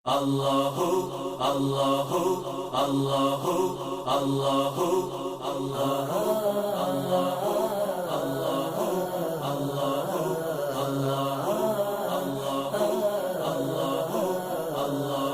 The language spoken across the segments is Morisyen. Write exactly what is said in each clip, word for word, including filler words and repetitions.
Allahu, Allahu, Allahu, Allahu, Allahu, Allahu, Allahu, Allahu, Allahu, Allahu, Allahu, Allahu.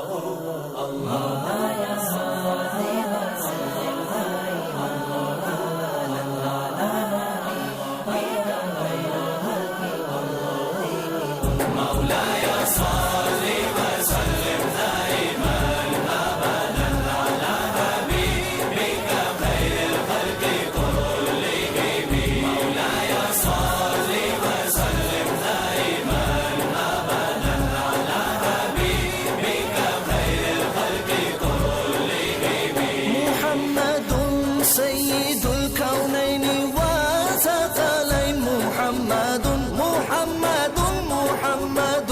محمد سيد الكونين والثقلين، محمد، محمد، محمد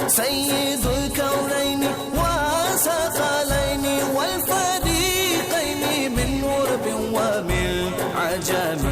سيد الكونين والثقلين والفريقين من عرب ومن عجم.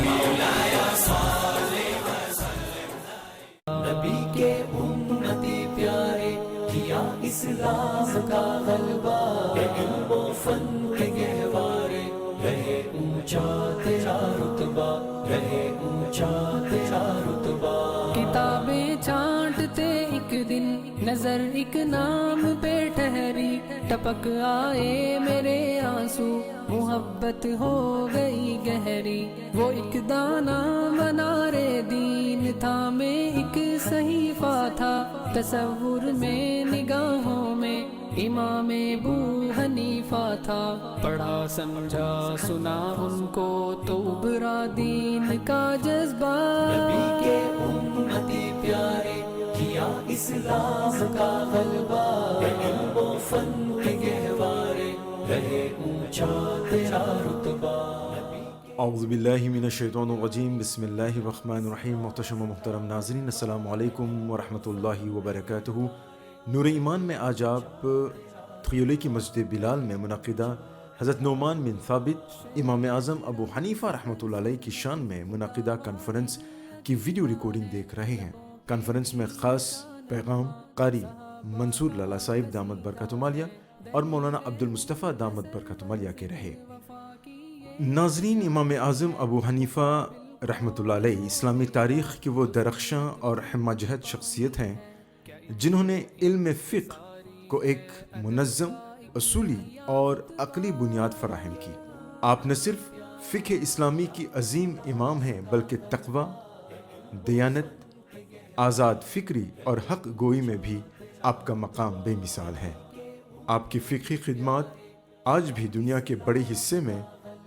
نبی کے امتی پیارے، کیا اسلام کا غلبہ، علم و فن کے گہوارے، رہے اونچا تیرا رتبہ، رہے اونچا تیرا رتبہ۔ کتابیں چھانٹتے ایک دن، نظر ایک نام پہ ٹھہری، ٹپک آئے میرے آنسو، محبت ہو گئی گہری۔ وہ ایک دانا منارِ دین تھا، میں ایک صحیفہ تھا، تصور میں، نگاہوں میں امام ابو حنیفہ تھا۔ پڑھا، سمجھا، سنا ان کو تو ابھرا دین کا جذبہ۔ نبی کے امتی پیارے، کیا اسلام کا غلبہ، علم و فن کے گہوارے، رہے اونچا تیرا رتبہ۔ اعوذ باللہ من الشیطان الرجیم، بسم اللہ الرحمن الرحیم۔ محتشم و محترم ناظرین، السلام علیکم ورحمۃ اللہ وبرکاتہ۔ نور ایمان میں آج آپ تھریولی کی مسجد بلال میں منعقدہ حضرت نعمان بن ثابت، امام اعظم ابو حنیفہ رحمۃ اللہ علیہ کی شان میں منعقدہ کانفرنس کی ویڈیو ریکارڈنگ دیکھ رہے ہیں۔ کانفرنس میں خاص پیغام قاری منصور لالا صاحب دامت برکاتہم العالیہ اور مولانا عبدالمصطفی دامت برکاتہم العالیہ کے رہے۔ ناظرین، امام اعظم ابو حنیفہ رحمۃ اللہ علیہ اسلامی تاریخ کے وہ درخشاں اور ہمہ جہت شخصیت ہیں، جنہوں نے علم فقہ کو ایک منظم، اصولی اور عقلی بنیاد فراہم کی۔ آپ نہ صرف فقہ اسلامی کی عظیم امام ہیں، بلکہ تقوی، دیانت، آزاد فکری اور حق گوئی میں بھی آپ کا مقام بے مثال ہے۔ آپ کی فقہی خدمات آج بھی دنیا کے بڑے حصے میں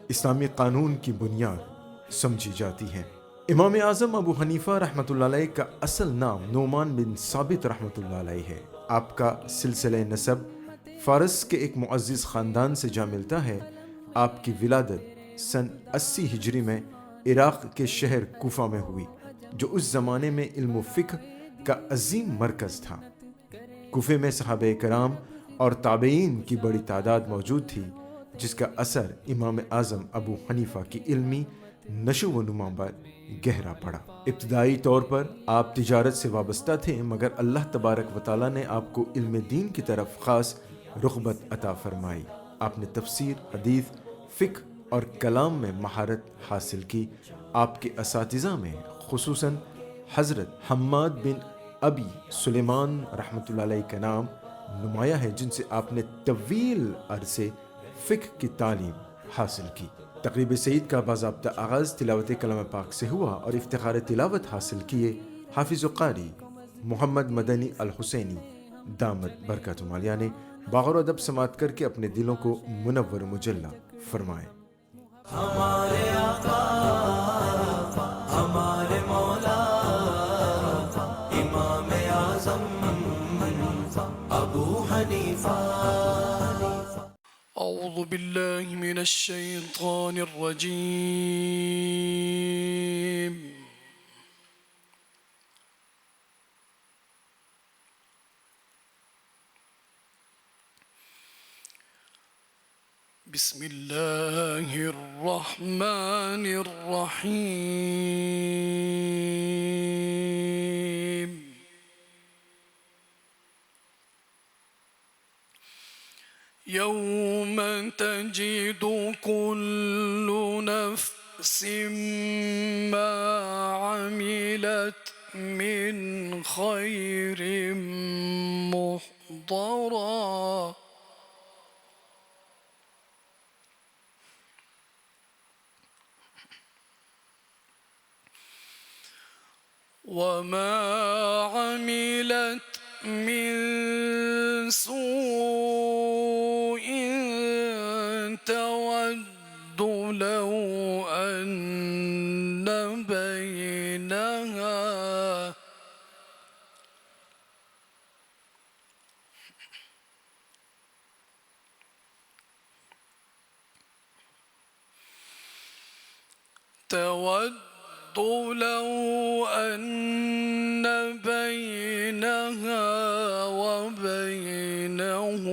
اسلامی قانون کی بنیاد سمجھی جاتی ہیں۔ امام اعظم ابو حنیفہ رحمۃ اللہ علیہ کا اصل نام نعمان بن ثابت رحمۃ اللہ علیہ ہے۔ آپ کا سلسلہ نسب فارس کے ایک معزز خاندان سے جا ملتا ہے۔ آپ کی ولادت سن اسی ہجری میں عراق کے شہر کوفہ میں ہوئی، جو اس زمانے میں علم و فقہ کا عظیم مرکز تھا۔ کوفے میں صحابہ کرام اور تابعین کی بڑی تعداد موجود تھی، جس کا اثر امام اعظم ابو حنیفہ کی علمی نشو و نما پر گہرا پڑا۔ ابتدائی طور پر آپ تجارت سے وابستہ تھے، مگر اللہ تبارک و تعالیٰ نے آپ کو علم دین کی طرف خاص رغبت عطا فرمائی۔ آپ نے تفسیر، حدیث، فقہ اور کلام میں مہارت حاصل کی۔ آپ کے اساتذہ میں خصوصاً حضرت حماد بن ابی سلیمان رحمۃ اللہ علیہ کا نام نمایاں ہے، جن سے آپ نے طویل عرصے فقہ کی تعلیم حاصل کی۔ تقریب سعید کا باضابطہ آغاز تلاوت کلام پاک سے ہوا اور افتخار تلاوت حاصل کیے حافظ و قاری محمد مدنی الحسینی دامت برکاتہم العالیہ نے باوقار ادب سماعت کرکے اپنے دلوں کو منور و مجلی فرمائے۔ ہمارے آقا، ہمارے مولا، امام اعظم ابو حنیفہ۔ أعوذ بالله من الشيطان الرجيم. بسم الله الرحمن الرحيم. يوم تجد كل نفس ما عملت من خير محضرا، وما عملت من سوء تود لو أن بينها تود لو أن بينها وبينه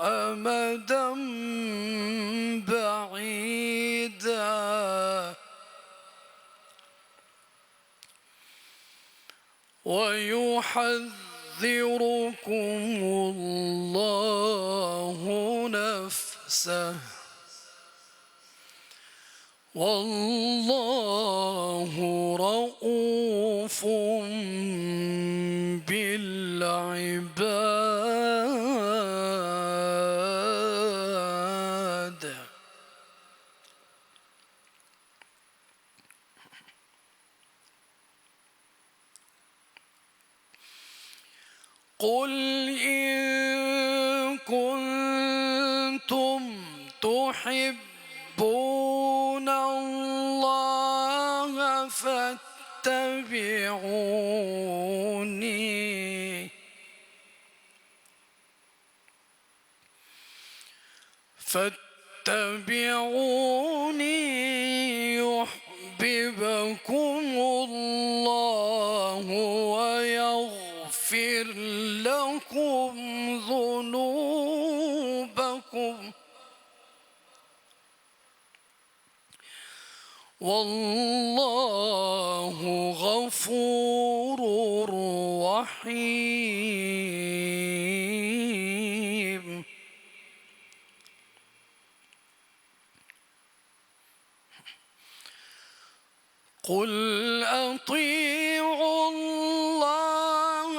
أمدا بعيدا. ويحذركم الله نفسه، والله رءوف بالعباد. قل إن كنتم تحبون الله فاتبعوني، فاتبعوني يحببكم الله ويغفر لكم ذنوبكم، والله غفور رحيم. قل أطيعوا الله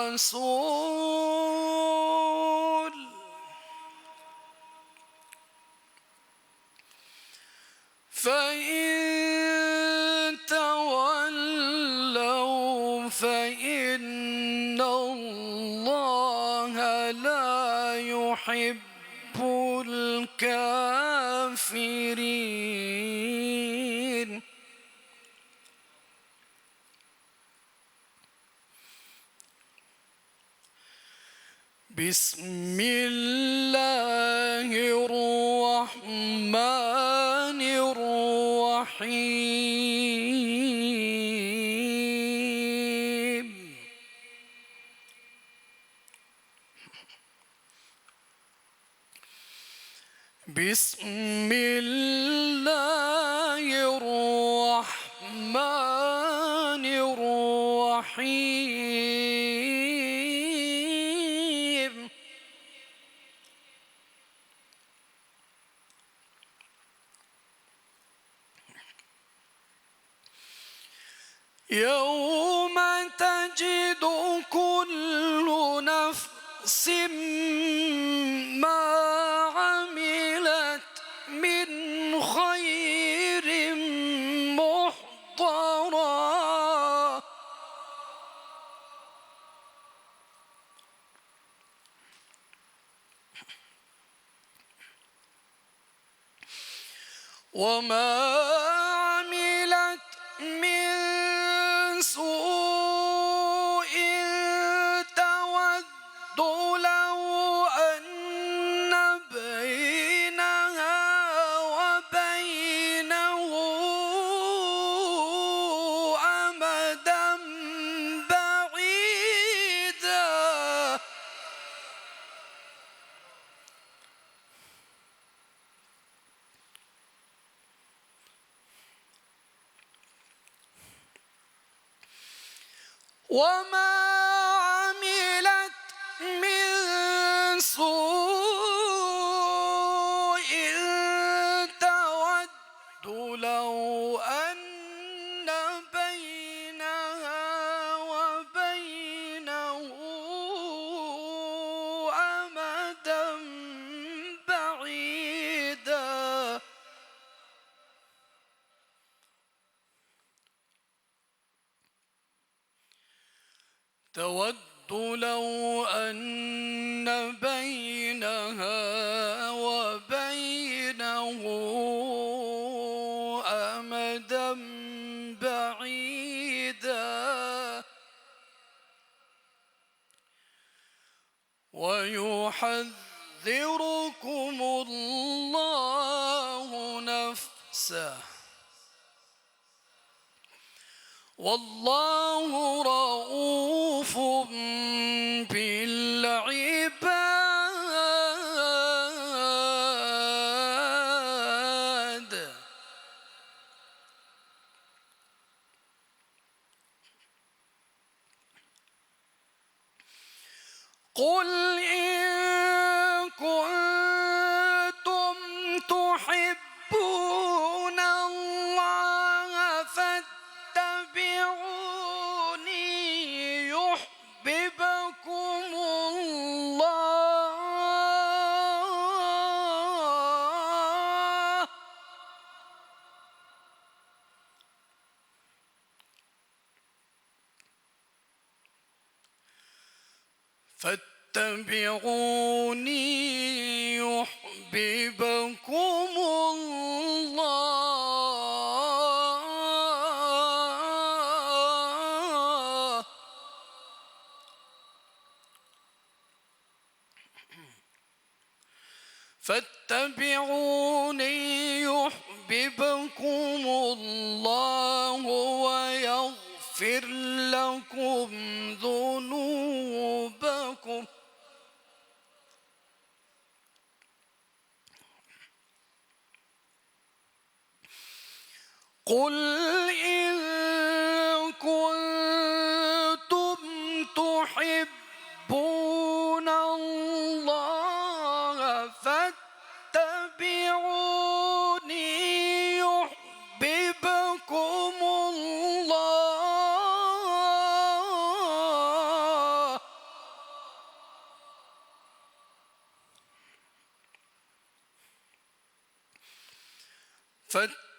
والرسول، فإن تولوا فإن الله لا يحب الكافرين. بسم الله الرحمن الرحيم. بسم الله الرحمن الرحيم. يوم تجد كل نفس ما عملت من خير محضرا، وما عملت من سوء تود لو أن بينها وبينه أمدا بعيدا. وما عملت من تود لو أن بينها وبينه أمدا بعيدا ويحذركم الله نفسه والله رءوف بالعباد. قل إن كنتم تحبون الله فاتبعوني يحببكم الله فاتبعوني يحببكم الله فاتبعوني يحببكم الله ويغفر لكم ذنوبكم. قل إن كنتم تحبون الله فاتبعوني يحببكم الله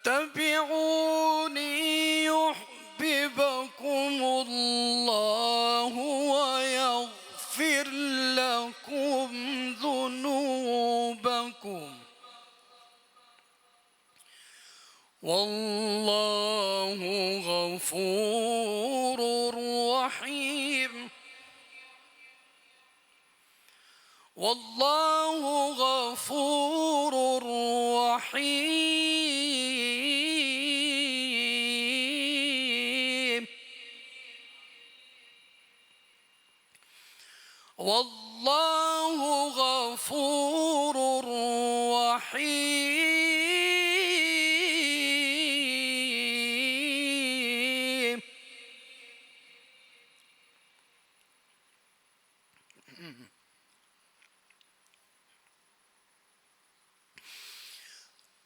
فاتبعوني يحببكم الله ويغفر لكم ذنوبكم والله غفور رحيم. والله غفور رحيم. والله غفور رحيم.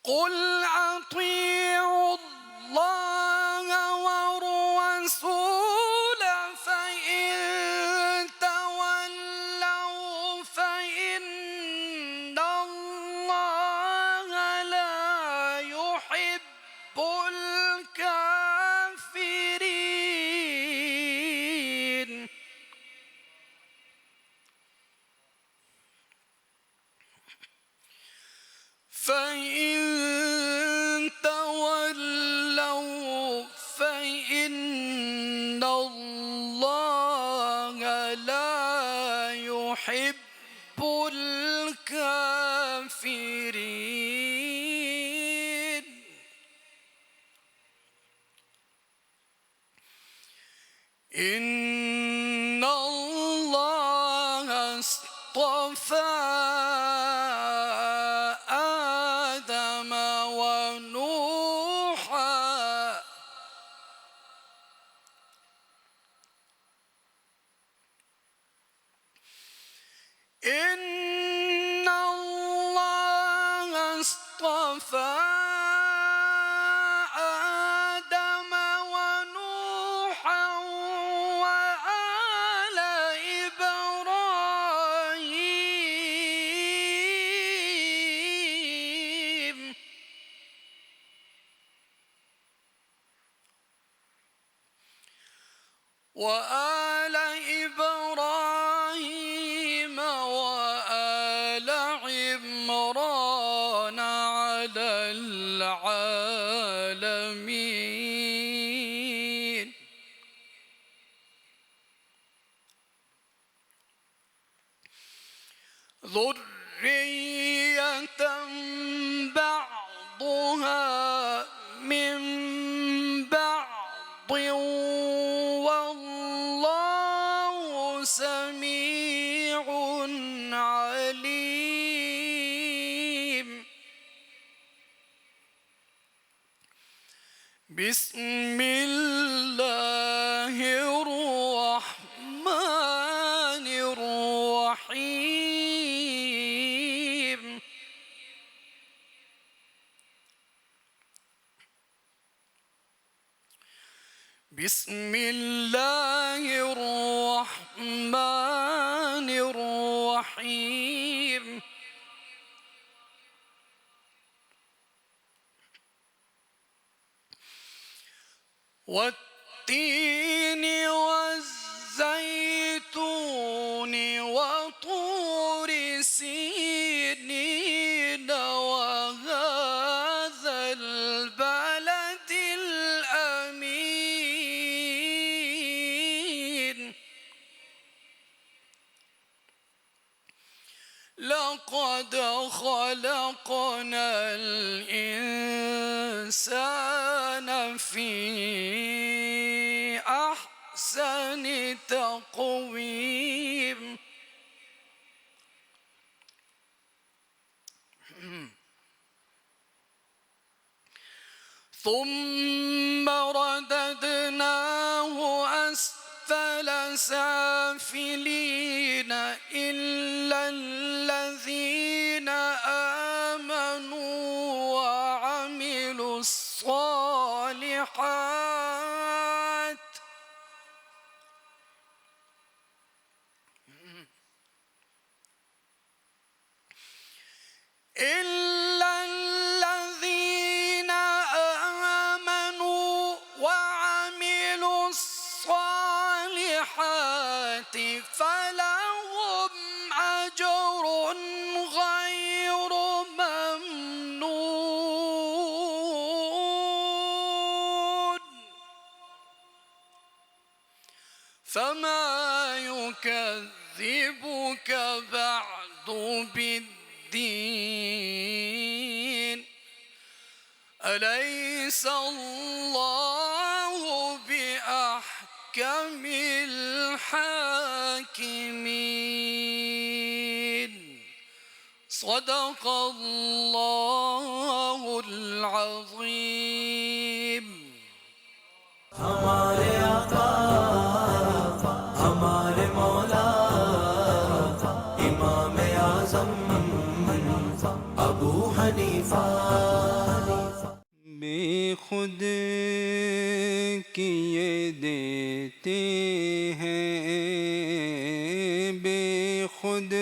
قل أطيعوا الله والرسول فإن تولوا فإن الله لا يحب الكافرين. فإن تولوا فإن الله لا يحب الكافرين. إن الله اصطفى آدم ونوحا. إن الله اصطفى آدم ونوحا وآل إبراهيم وآل ذرية بعضها من بعض، والله سميع عليم. بسم الله الرحمن الرحيم. بسم الله الرحمن الرحيم. والتين والزيتون وطور سينين وهذا البلد الأمين. لقد خلقنا الإنسان في أحسن تقويم. ثم رددناه أسفل سافلين إلا الذين آمنوا وعملوا الصالحات إلا الذين آمنوا وعملوا الصالحات فلهم أجر غير ممنون. فما يكذبك بعد بالدين، أليس الله بأحكم الحاكمين؟ صدق الله العظيم. हमारे आका, हमारे मौला, इमाम आजम अबू हनीफा। बेखुद किए देते हैं, बेखुद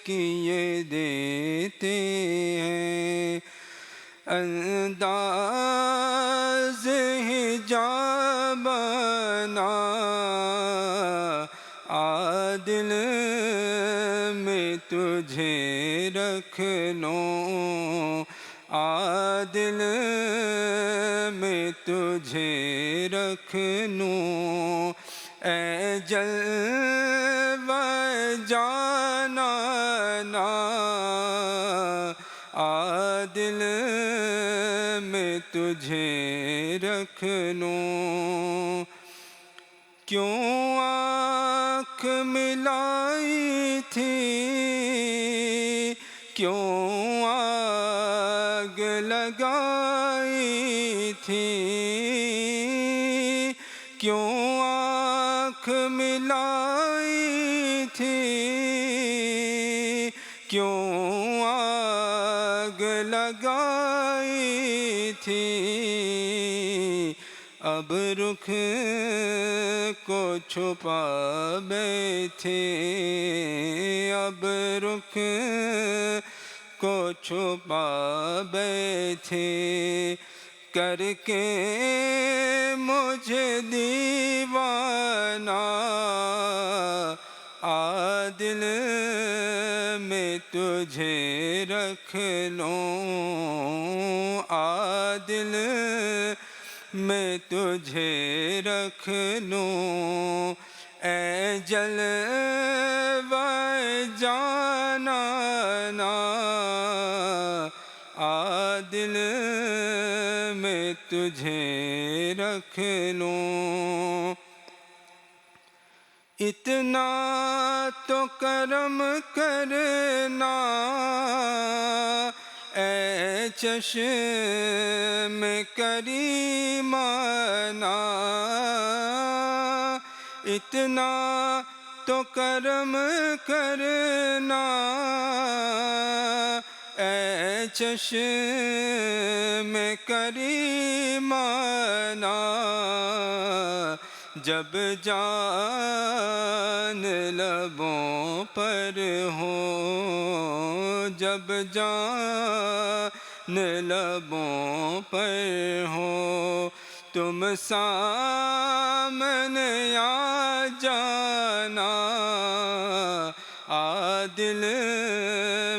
किए देते हैं। अंदाज हिजाबना आदिल मैं तुझे रख लूं, आदिल मैं तुझे रख लूं। ए जलवा जानाना, आदिल मैं तुझे रख लूं। क्यों आँख मिलाई थी, क्यों आग लगाई थी, क्यों आँख मिलाई थी, क्यों आग लगाई थी। अब रुख को छुपा बैठे, अब रुख को छुपा बैठे, करके मुझे दीवाना। आदिल मैं तुझे रख लूं, आदिल मैं तुझे रख लूं। ए जलवा तुझे रख लूं। इतना तो करम करना, ऐ चश्म करीमाना, इतना तो करम करना, ऐ चश्म करीमाना, जब जान लबों पर हो, जब जान लबों पर हो, तुम सामने आ जाना, आ दिल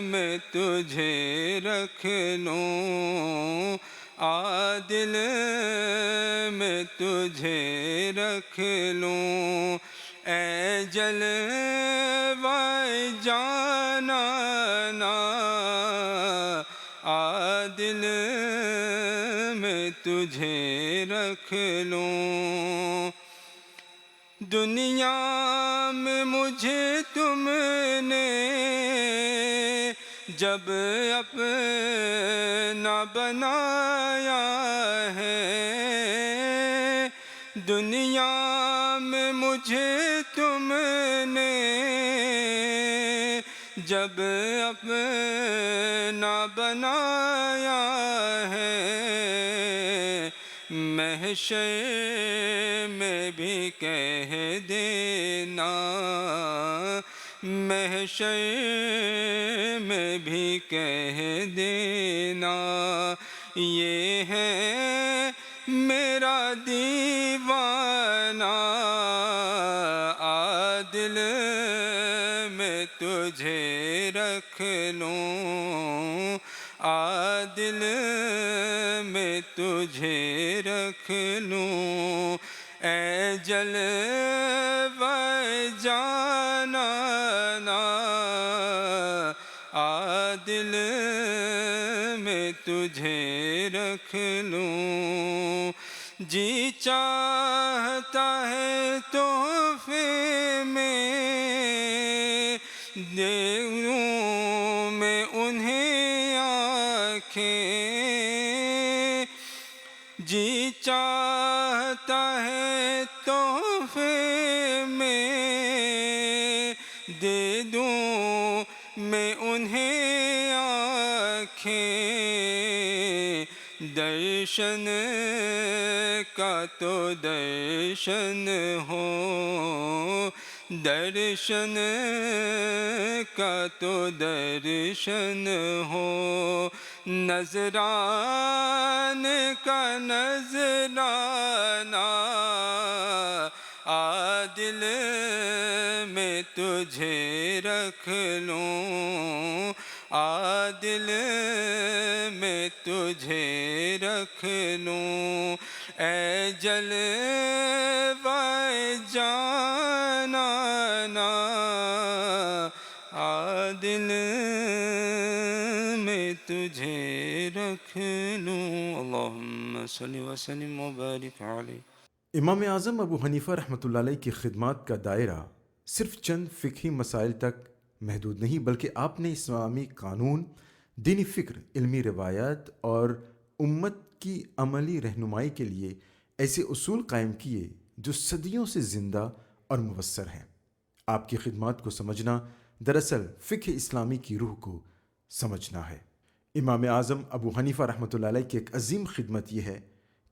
में तुझे रख लूं, आ दिल में तुझे रख लूं। ऐ जलवाए जानाना, आ दिल में तुझे रख लूं। दुनिया में मुझे तुमने जब अपना बनाया है, दुनिया में मुझे तुमने जब अपना बनाया है, महशर में भी कह देना, महशर में भी कह देना, ये है मेरा दीवाना, आ दिल में तुझे रख लूं, आ दिल में तुझे रख लूं। ऐ जलवाए जानाना, आ दिल में तुझे रख लूं। जी चाहता है तोहफे में दे दूं मैं उन्हें आंखें, जी चाहता है तोहफे में दे दूं मैं उन्हें आंखें, दर्शन का तो दर्शन हो, दर्शन का तो दर्शन हो, नजराने का नजराना, आ दिल में तुझे रख लूं, आ दिल में तुझे रख लूं। ऐ जलवाए जानाना, आ दिल में तुझे रख लूं। अल्लाहुम्मा सल्लि व सल्लिम व बारिक अलैह। इमाम आज़म अबू हनीफा रहमतुल्लाह अलैह की खिदमत का दायरा सिर्फ चंद फ़िक़ही मसाइल तक महदूद नहीं, बल्कि आपने इस्लामी कानून, दीनी फ़िक्र, इल्मी रिवायत और उम्मत की अमली रहनुमाई के लिए ऐसे उसूल कायम किए जो सदियों से ज़िंदा और मुवस्सर हैं। आपकी खिदमत को समझना दरअसल फ़िक्र इस्लामी की रूह को समझना है। इमाम आज़म अबू हनीफा रहमतुल्लाह अलैह की एक अजीम खिदमत यह है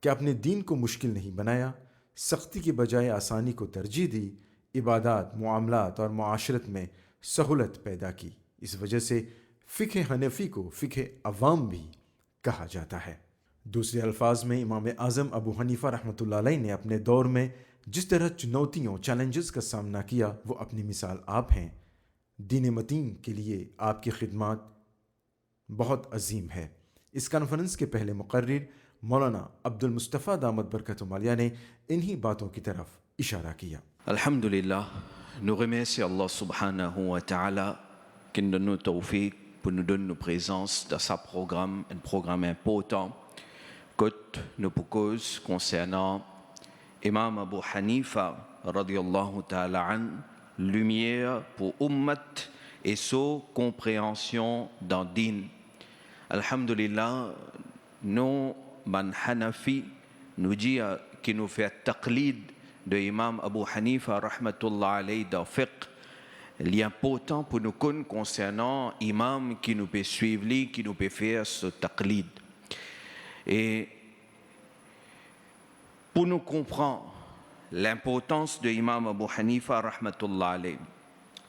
कि आपने दीन को मुश्किल नहीं बनाया, सख्ती के बजाय आसानी को तरजीह दी, इबादात, मुआमलात और मुआशरत में सहूलत पैदा की। इस वजह से फ़िक्र हनफी को फ़िक्र अवाम भी कहा जाता है। दूसरे अल्फाज में, इमाम आज़म अबू हनीफा रहमतुल्लाह अलैह ने अपने दौर में जिस तरह चुनौतियों, challenges, का सामना किया, वो अपनी मिसाल आप हैं। दीन मतीन के लिए आपकी खिदमत बहुत अजीम है। इस कॉन्फ्रेंस के पहले मुकर्रिर मौलाना अब्दुल मुस्तफ़ा दामद बरकतुहुम आलिया ने इन्हीं बातों की तरफ इशारा किया। Alhamdulillah, nou remersi Allah Subhanahu wa Ta'ala ki donn nou toufik pou nou donn nou prezans dan sa program, enn program inportan Kot nou pou koz konsernan Imam Abu Hanifa, radiyallahu ta'ala anhu, limier pou oummat e so konpreansion dan din. Alhamdulillah, nou bann Hanafi, nou dir ki nou fer taqlid de Imam Abu Hanifa, rahmatullah alayh, dan fiqh. Li inportan pou nou konn konsernan imam ki nou pe swiv li, ki nou pe fer so taqlid. E pou nou konpran linportans de Imam Abu Hanifa, rahmatullah alayh,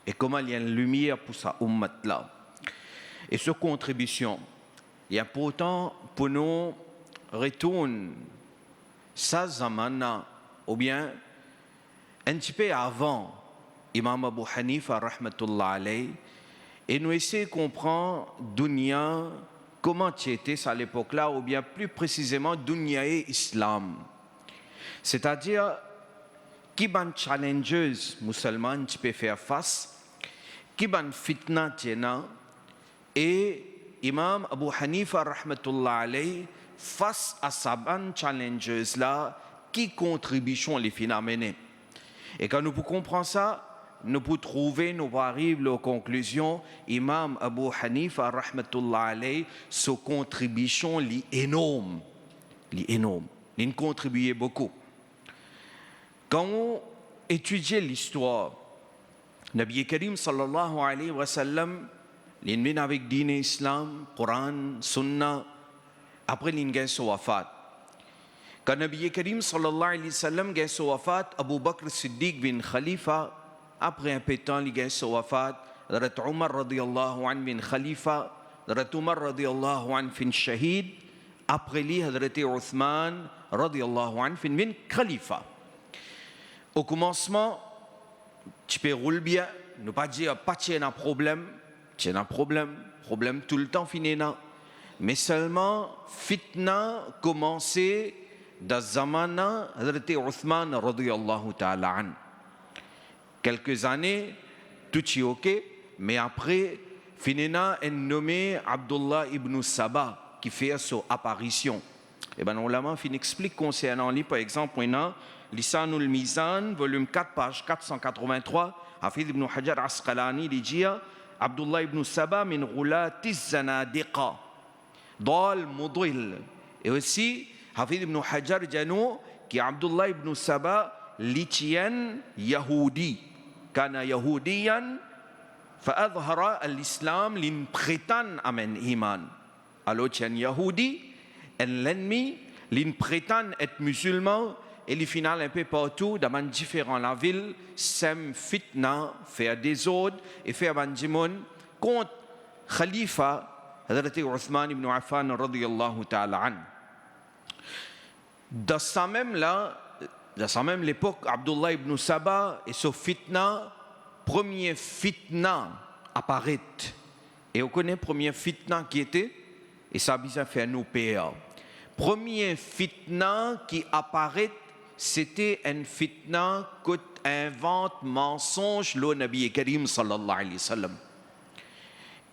e kouma li enn limier pou sa oummat la, e so kontribision, li inportan pou nou retourn sa zamana, oubien enn tipe avan Imam Abu Hanifa, rahmatullah alayh, e nou esey konpran dounia, kouma ti ete sa lepok la, oubien pli presizeman, dounia e Islam. Setadir, ki bann challenges mouselman ti pe fer fas, ki bann fitna ti ena, e Imam Abu Hanifa, rahmatullah alayh, fas a sa bann challenges la, ki kontribision li finn amene. E kan nou pou konpran sa, nou pou trouve, nou pou ariv lor konklizion, Imam Abu Hanifa, rahmatullah alayh, so kontribision li enorm. Li enorm. Linn kontribie boukou. Kan ou etidie listwar, Nabi Karim, sallallahu alayhi wa sallam, linn vinn avek din Islam, Quran, Sunna, apre linn gagn so wafat. Kan Nabi Karim, sallallahu alayhi wa sallam, gagn so wafat, Abu Bakr Siddiq vinn khalifa. Apre inpe tan, li gagn so wafat, Hazrat Umar, radiyallahu anhu, vinn khalifa. Hazrat Umar, radiyallahu anhu, finn shahid. Apre li, Hazrat Uthman, radiyallahu anhu, finn vinn khalifa. Okoumansman, ti pe roul bien, nou pa dir pa ti ena problem, ti ena problem, problem toultan finn ena. Me selman, fitna koumanse dan zamana Hazrat Uthman, radiyallahu ta'ala anhu. Kelke zane, tou ti oke, me apre, finn ena enn nome Abdullah ibn Saba ki fer so aparision. E bann oulama finn explik konsernan li, par exanp, ou ena Lisanul Mizan, volim kat, paz kat san katrovin-trwa, Hafiz Ibn Hajar Asqalani, li dir, Abdullah ibn Saba min ghulatiz zanadiqa, dal mudil. E osi, Hafiz Ibn Hajar dir nou ki Abdullah ibn Saba, li ti enn Yahoudi. Kana Yahudiyan, fa azhara al-Islam, linn pretann amenn iman. Alor ti enn Yahoudi, enn lennmi, linn pretann et mizilman, e li finn al inpe partou dan bann diferan lavil, sem fitna, fer dezord, e fer bann dimoun kont Khalifa Hazrat Uthman ibn Affan radiyallahu ta'ala anhu. Dan sa mem la, dan sa mem lepok, Abdullah ibn Saba e so fitna, premie fitna aparet. E ou kone premie fitna ki ete? E sa bizin fer nou per. Premie fitna ki aparet, sete enn fitna kot invant mansonz lor Nabi Karim sallallahu alayhi wa sallam.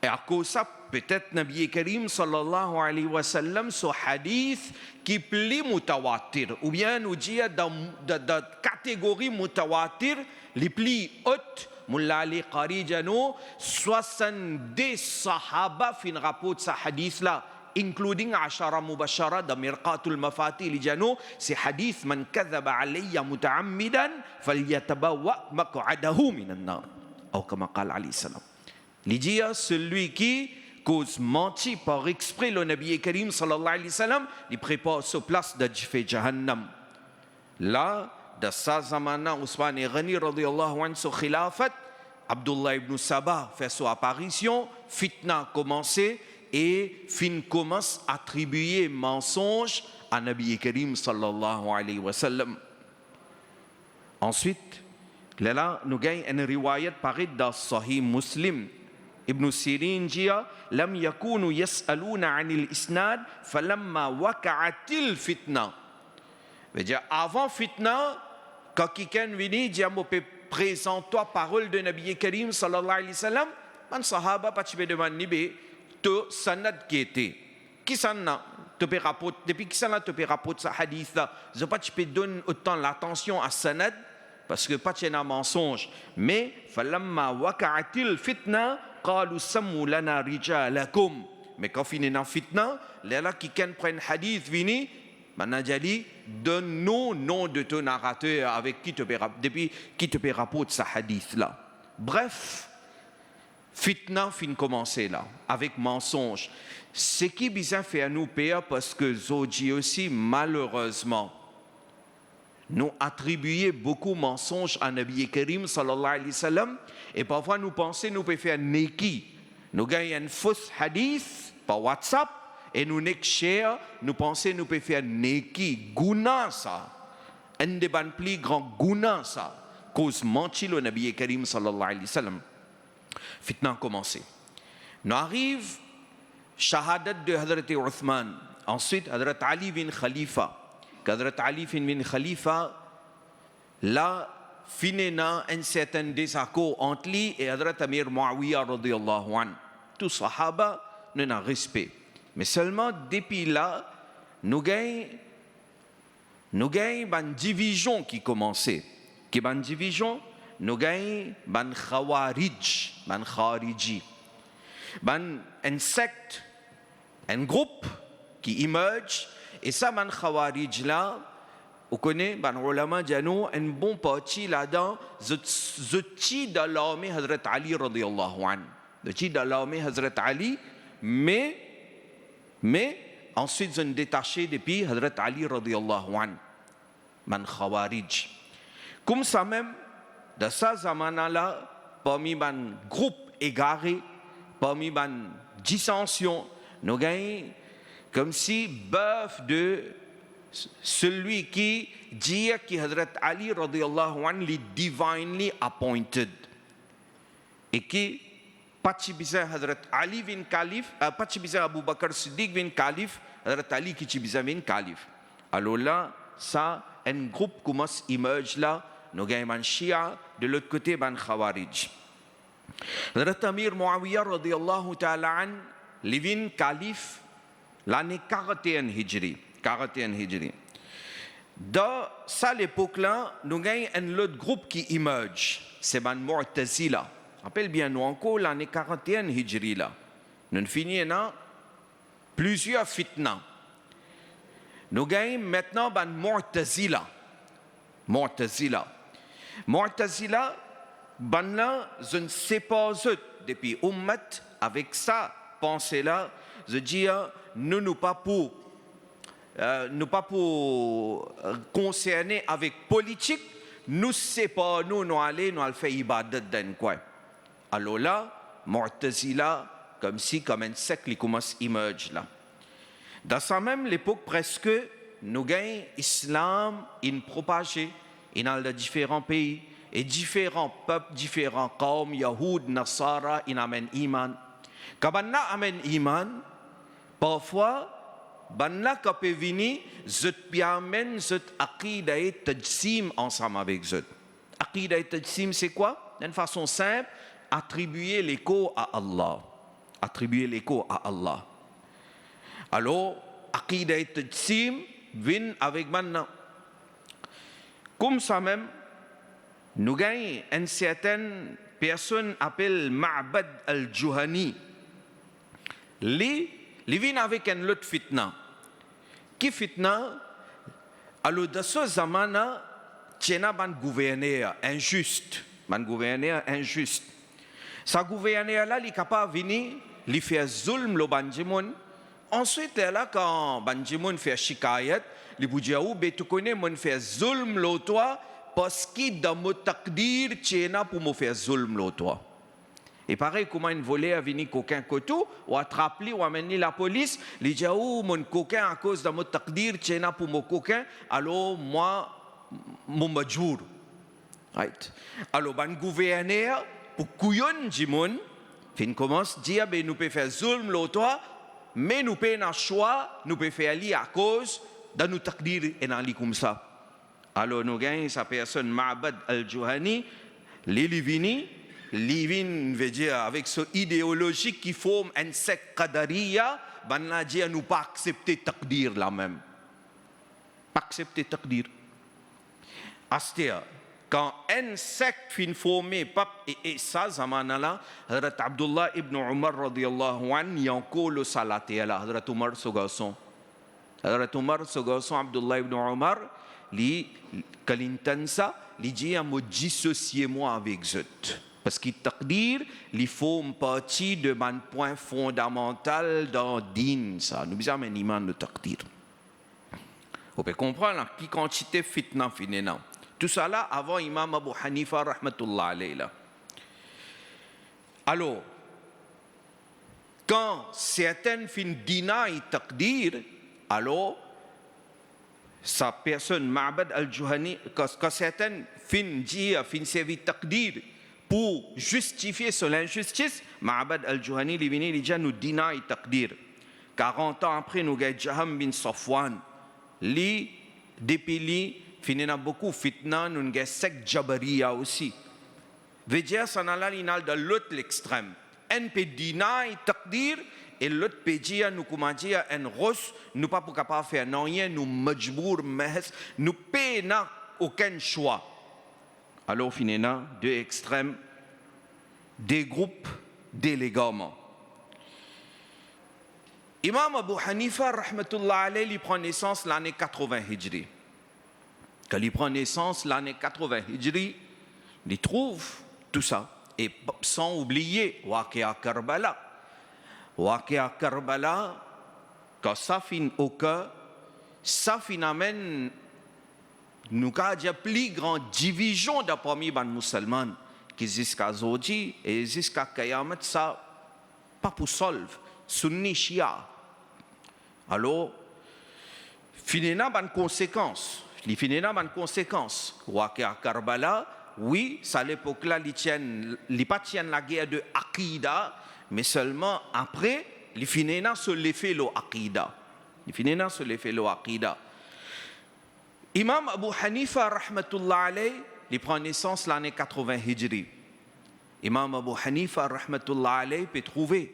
E akoz sa, petet Nabi Karim sallallahu alayhi wa sallam so hadith ki pli mutawatir, oubien nou dir dan, dan, dan kategori mutawatir, li pli ot, Mulla Ali Qari dir nou, swasann-de sahaba finn raport sa hadith la, including ashara mubashara dan Mirqatul Mafatih, li dir nou, se hadith, "Man kadhaba alayya mutaammidan, falyatabawwa maq'adahu minan nar." Aw kama qala alayhi salam. Li dir, selwi ki koz manti par expre lor Nabi Karim sallallahu alayhi wa sallam, li prepar so plas dan dife Jahannam. La, dan sa zamana Usman Ghani radiyallahu anhu so khilafat, Abdullah ibn Saba fer so aparision, fitna koumanse e finn koumans atribie mansonz a Nabi Karim sallallahu alayhi wa sallam. Answit, lerla nou gagn enn riwayat paret dan Sahih Muslim. Ibn Sirin dir, "Lam yakunu yas'aluna anil isnad, falamma waqa'atil fitna." Vedir, avan fitna, kan kikenn vini dir, "Mo pe prezant twa parol de Nabi Karim sallallahu alayhi wa sallam," bann sahaba pa ti pe demann li, be, to sanad ki ete? Ki sanad? to pe raport, depi kisannla to pe raport sa hadith la? Zot pa ti pe donn otan latansion a sanad, parski pa ti ena mansonz. Me, "Falamma waqa'atil fitna, qalu sammu lana rijalakum." Me kan finn ena fitna, lerla kikenn pran hadith vini, bann la dir li, "Donn nou nom de to narater, avek ki to pe rap-, depi ki to pe raport sa hadith la." Bref, fitna finn koumanse la, avek mansonz. Seki bizin fer nou per, parski zordi osi, malerezman, nou atribie boukou mansonz a Nabi Karim, sallallahu alayhi wa sallam, e parfwa nou panse nou pe fer neki. Nou gagn enn fos hadith par WhatsApp e nou nek share, nou panse nou pe fer neki, guna sa. Enn de bann pli gran guna sa, koz manti lor Nabi Karim, sallallahu alayhi wa sallam. Fitna koumanse. Nou ariv shahadat de Hazrat Othman, answit Hazrat Ali vinn khalifa. Kan Hazrat Ali finn vinn khalifa, la finn ena enn sertin dezakor ant li e Hazrat Amir Muawiya radiyallahu anhu. Tou sahaba, nou ena respe. Me selman depi la, nou gagn, nou gagn bann divizion ki koumanse. Ki bann divizion? Nou gagn bann Khawarij, bann Khariji. Bann, enn sekt, enn group ki emerge, e sa bann Khawarij la, ou kone, bann oulama dir nou, enn bon parti ladan, zot, zot ti dan larme Hazrat Ali radiyallahu anhu. Zot ti dan larme Hazrat Ali, me, me, answit zot detase depi Hazrat Ali radiyallahu anhu. Bann Khawarij. Koumsamem, dan sa zamana la, parmi bann group egare, parmi bann disansion, nou gagn koumsi birth de selwi ki dir ki Hazrat Ali radiyallahu anhu li divinely appointed. E ki pa ti bizin Hazrat Ali vinn kalif, eh, pa ti bizin Abu Bakr Siddiq vinn kalif, Hazrat Ali ki ti bizin vinn kalif. Alor la, sa enn group koumans emerge la, nou gagn bann Shia, de lot kote bann Khawarij. Hazrat Amir Muawiya radiyallahu ta'ala anhu, li vinn kalif lane quarante et un Hijri, quarante et un Hijri. Dan sa lepok la, nou gagn enn lot group ki emerge, se bann Mu'tazila. Rapel bien nou ankor lane quarante et un Hijri la. Nou fini ena plizier fitna. Nou gagn aster bann Mu'tazila. Mu'tazila. Mu'tazila, bannla, zot inn separ zot depi ummat avek sa panse la, zot dir, nou, nou pa pou, eh, nou pa pou, eh, konserne avek politik, nou separ nou, nou ale, nou al fer ibadat dan enn kwin. Alor la, Mu'tazila, koumsi, kouma enn sekt, li koumans emerge la. Dan sa mem lepok, preske, nou gagn Islam inn propaze, inn al dan diferan pei, e diferan pep, diferan kawm, Yahoud, Nasara, inn amenn iman. Kan bannla amenn iman, parfwa, bannla kan pe vini, zot pe amenn zot aqidae tajsim ansam avek zot. Aqidae tajsim, se kwa? Dan enn fason sinp, atribie lekor a Allah. Atribie lekor a Allah. Alor, aqidae tajsim vinn avek bannla. Koumsa mem, nou gagn enn sertin personn apel Ma'bad al-Juhani. Li, li vinn avek enn lot fitna. Ki fitna? Alor, dan sa zamana, ti ena bann gouverner inzis, bann gouverner inzis. Sa gouverner la, li kapav vini, li fer zoulm lor bann dimoun. Answit, lerla kan bann dimoun fer shikayat, li pou dir ou, be to kone, mo'nn fer zoulm lor twa, parski dan mo takdir ti ena pou mo fer zoulm lor twa. E parey kouma enn voler vini kokin kot ou, ou atrap li, ou amenn li lapolis, li dir ou, mo'nn kokin akoz dan mo takdir ti ena pou mo kokin, alor mwa, mo majbour. Right? Alor, bann gouverner, pou kouyonn dimoun, finn koumans dir, be nou pe fer zoulm lor twa, me nou pena swa, nou pe fer li akoz dan nou takdir ena li koumsa. Alor, nou gagn sa personn Ma'bad al-Juhani, li, li vini, Li vinn, vedir, avek so ideolozi ki form enn sek Qadariya, bannla dir nou pa aksepte takdir la mem. Pa aksepte takdir. Aster, kan enn sek finn forme, pap, e, e sa zamann la, Hazrat Abdullah ibn Umar radiyallahu anhu, li ankor lor sa later la, Hazrat Umar so garson. Hazrat Umar so garson, Abdullah ibn Umar, li, kan linn tann sa, li dir, mo disosie mwa avek zot. Parski takdir, li form parti de bann pwin fondamantal dan din sa. Nou bizin amenn iman lor takdir. Ou pe konpran la, ki kantite fitna finn ena. Tousala avan Imam Abu Hanifa rahmatullah alayh la. Alor, kan sertin finn deny takdir, alor, sa personn, Ma'bad al-Juhani, kan, kan sertin finn dir, finn servi takdir pou zistifie so linzistis, Ma'bad al-Juhani, li vini, li dir, nou deny takdir. Karant an apre, nou gagn Jaham bin Safwan. Li, depi li, finn ena boukou fitna, nou gagn sek Jabariya osi. Vedir, sa nala li al dan lot lextrem. Enn pe deny takdir, e lot pe dir, nou kouma dir, enn ros, nou pa pou kapav fer nanye, nou majbour, mehz, nou pena okenn swa. Alor, finn ena de extrem, de group, de legarman. Imam Abu Hanifa, rahmatullah alayh, li pran nesans lane katrovin Hijri. Kan li pran nesans lane katrovin Hijri, li trouv tou sa. E p-, san oubliye Wakia Karbala. Wakia Karbala, kan sa finn oker, sa finn amenn, nou kapav dir, pli gran divizion dan parmi bann mouselman, ki ziska zordi e ziska kiyamat sa pa pou solve, Sunni, Shia. Alor, finn ena bann konsekans. Li finn ena bann konsekans. Wakia Karbala, wi, sa lepok la, li ti enn, li pa ti enn lager de akida, me selman apre, li finn ena so lefe lor akida. Li finn ena so lefe lor akida. Imam Abu Hanifa, rahmatullah alayh, li pran nesans lane katrovin Hijri. Imam Abu Hanifa, rahmatullah alayh, pe trouve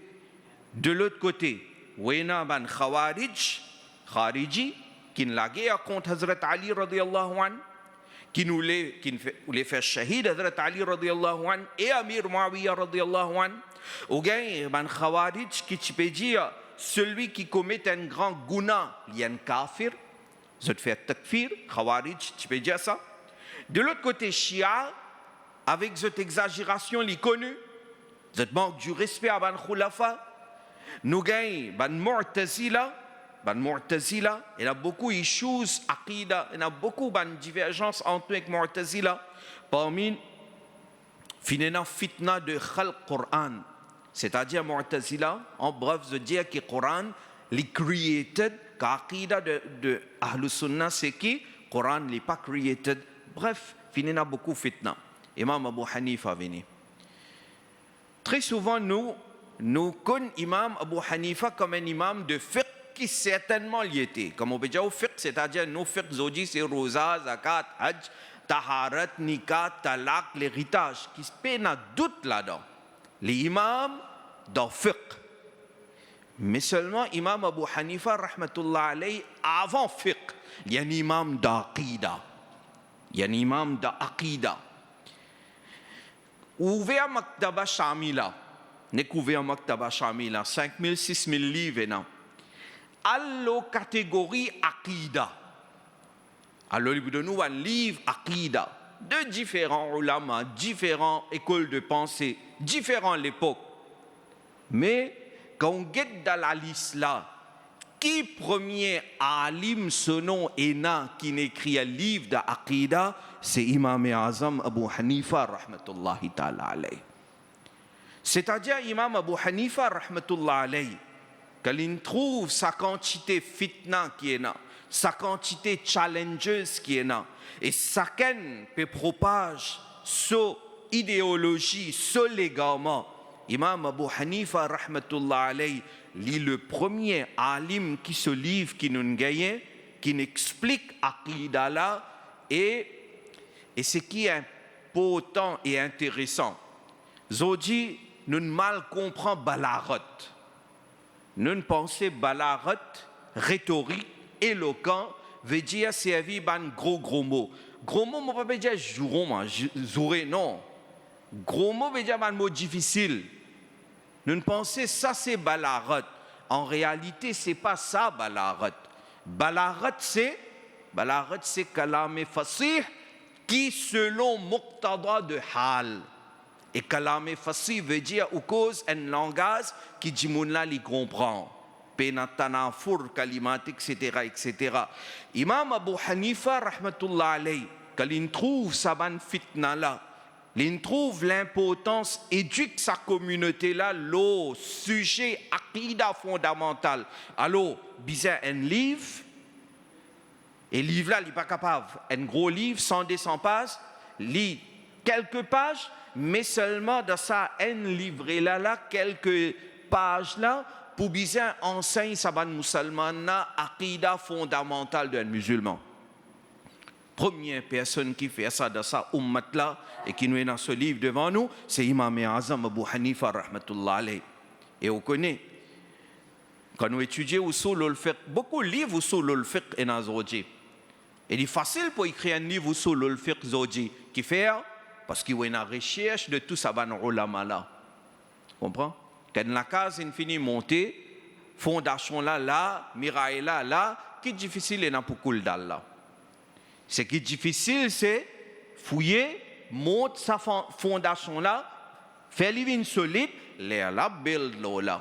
de lot kote, ou ena bann Khawarij, Khariji, ki'nn lager kont Hazrat Ali, radiyallahu anhu, ki'nn oule, ki'nn fe-, oule fer shahid Hazrat Ali, radiyallahu anhu, e Amir Muawiya, radiyallahu anhu. Ou gagn bann Khawarij ki ti pe dir, selwi ki komet enn gran guna, li enn kafir. Zot fer takfir, Khawarij ti pe dir sa. De lot kote, Shia, avek zot egzazerasion, li koni, zot mank di respe a bann khoulafa. Nou gagn bann Mu'tazila, bann Mu'tazila, ena boukou issues akida, ena boukou bann diverzans ant nou ek Mu'tazila. Parmi, finn ena fitna de khalq Quran. Setadir Mu'tazila, an bref, zot dir ki Quran, li created, ka akida de, de Ahlus Sunnah, se ki Quran, li pa created. Bref, finn ena boukou fitna. Imam Abu Hanifa vini. Tre souvan, nou, nou konn Imam Abu Hanifa kom enn imam de fiqh ki sertennman li ete. Kouma ou pe dir ou fiqh, setadir nou fiqh zordi se roza, zakat, haj, taharat, nika, talak, leritaz, ki pena dout ladan. Li imam dan fiqh. Me selman Imam Abu Hanifa, rahmatullah alayh, avan fiqh, li enn imam dan akida. Li enn imam dan akida. Ou ouver Maktaba Shamila, nek ouver Maktaba Shamila, sink mil, sis mil liv ena. Al lor kategori akida. Alor, li pou donn ou bann liv akida de diferan oulama, diferan lekol de panse, diferan lepok. Me kan ou get dan lalis la, ki premie alim so nom ena ki'nn ekrir liv dan akida, se Imam Azam Abu Hanifa rahmatullahi taala alayh. Setadir Imam Abu Hanifa rahmatullah alayh, kan li'nn trouv sa kantite fitna ki ena, sa kantite challenges ki ena, e sakenn pe propaz so ideolozi, so legarman, Imam Abu Hanifa rahmatullah alayh, li le premie alim ki so liv ki nou'nn gagne, ki'nn explik akida la, e, e seki inportan e interesan, Zordi, nou mal konpran balagat. Nou panse balagat, retorik, elokan, vedir servi bann gro, gro mo. Gro mo, mo pa pe dir zouron, mwa, zou-, zoure, non. Gro mo vedir bann mo difisil. Nou panse sa se balagat. An realite, se pa sa balagat. Balagat se, balagat se kalam fasih ki selon muqtada de hal. E kalam fasih vedir ou koz enn langaz ki dimoun la li konpran. Pena tanafur kalimat, et cetera, et cetera. Imam Abu Hanifa rahmatullah alayh, kan li trouv sa bann fitna la, li trouv linportans edik sa kominote la lor size akida fondamantal. Alor, bizin enn liv, e liv la, li pa kapav enn gro liv, san, de san paz, li kelke paz, me selman dan sa enn livre la, la, kelke paz la, pou bizin ansegn sa bann mouselman la akida fondamantal de enn mizilman. Premie personn ki fer sa dan sa oummat la, e ki nou ena so liv devan nou, se Imam Azam Abu Hanifa rahmatullah alayh. E ou kone, kan nou etidie Usulul Fiqh, boukou liv Usulul Fiqh ena zordi. E li fasil pou ekrir enn liv Usulul Fiqh zordi. Kifer? Parski ou ena resers de tou sa bann oulama la. Konpran? Kan enn lakaz inn fini monte, fondasion la la, miray la la, ki difisil ena pou koul dal la? Seki difisil se fouye, mont sa fon-, fondasion la, fer li vinn solid, lerla build lor la.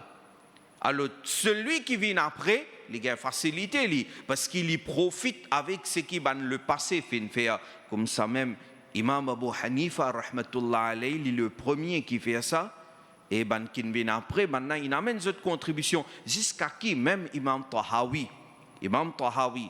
Alor, selwi ki vinn apre, li gagn fasilite li, parski li profit avek seki bann lepase finn fer. Koumsamem, Imam Abu Hanifa rahmatullah alayh, li le premie ki fer sa, e bann ki vinn apre, bann la inn amenn zot kontribision, ziska ki mem Imam Tahawi. Imam Tahawi,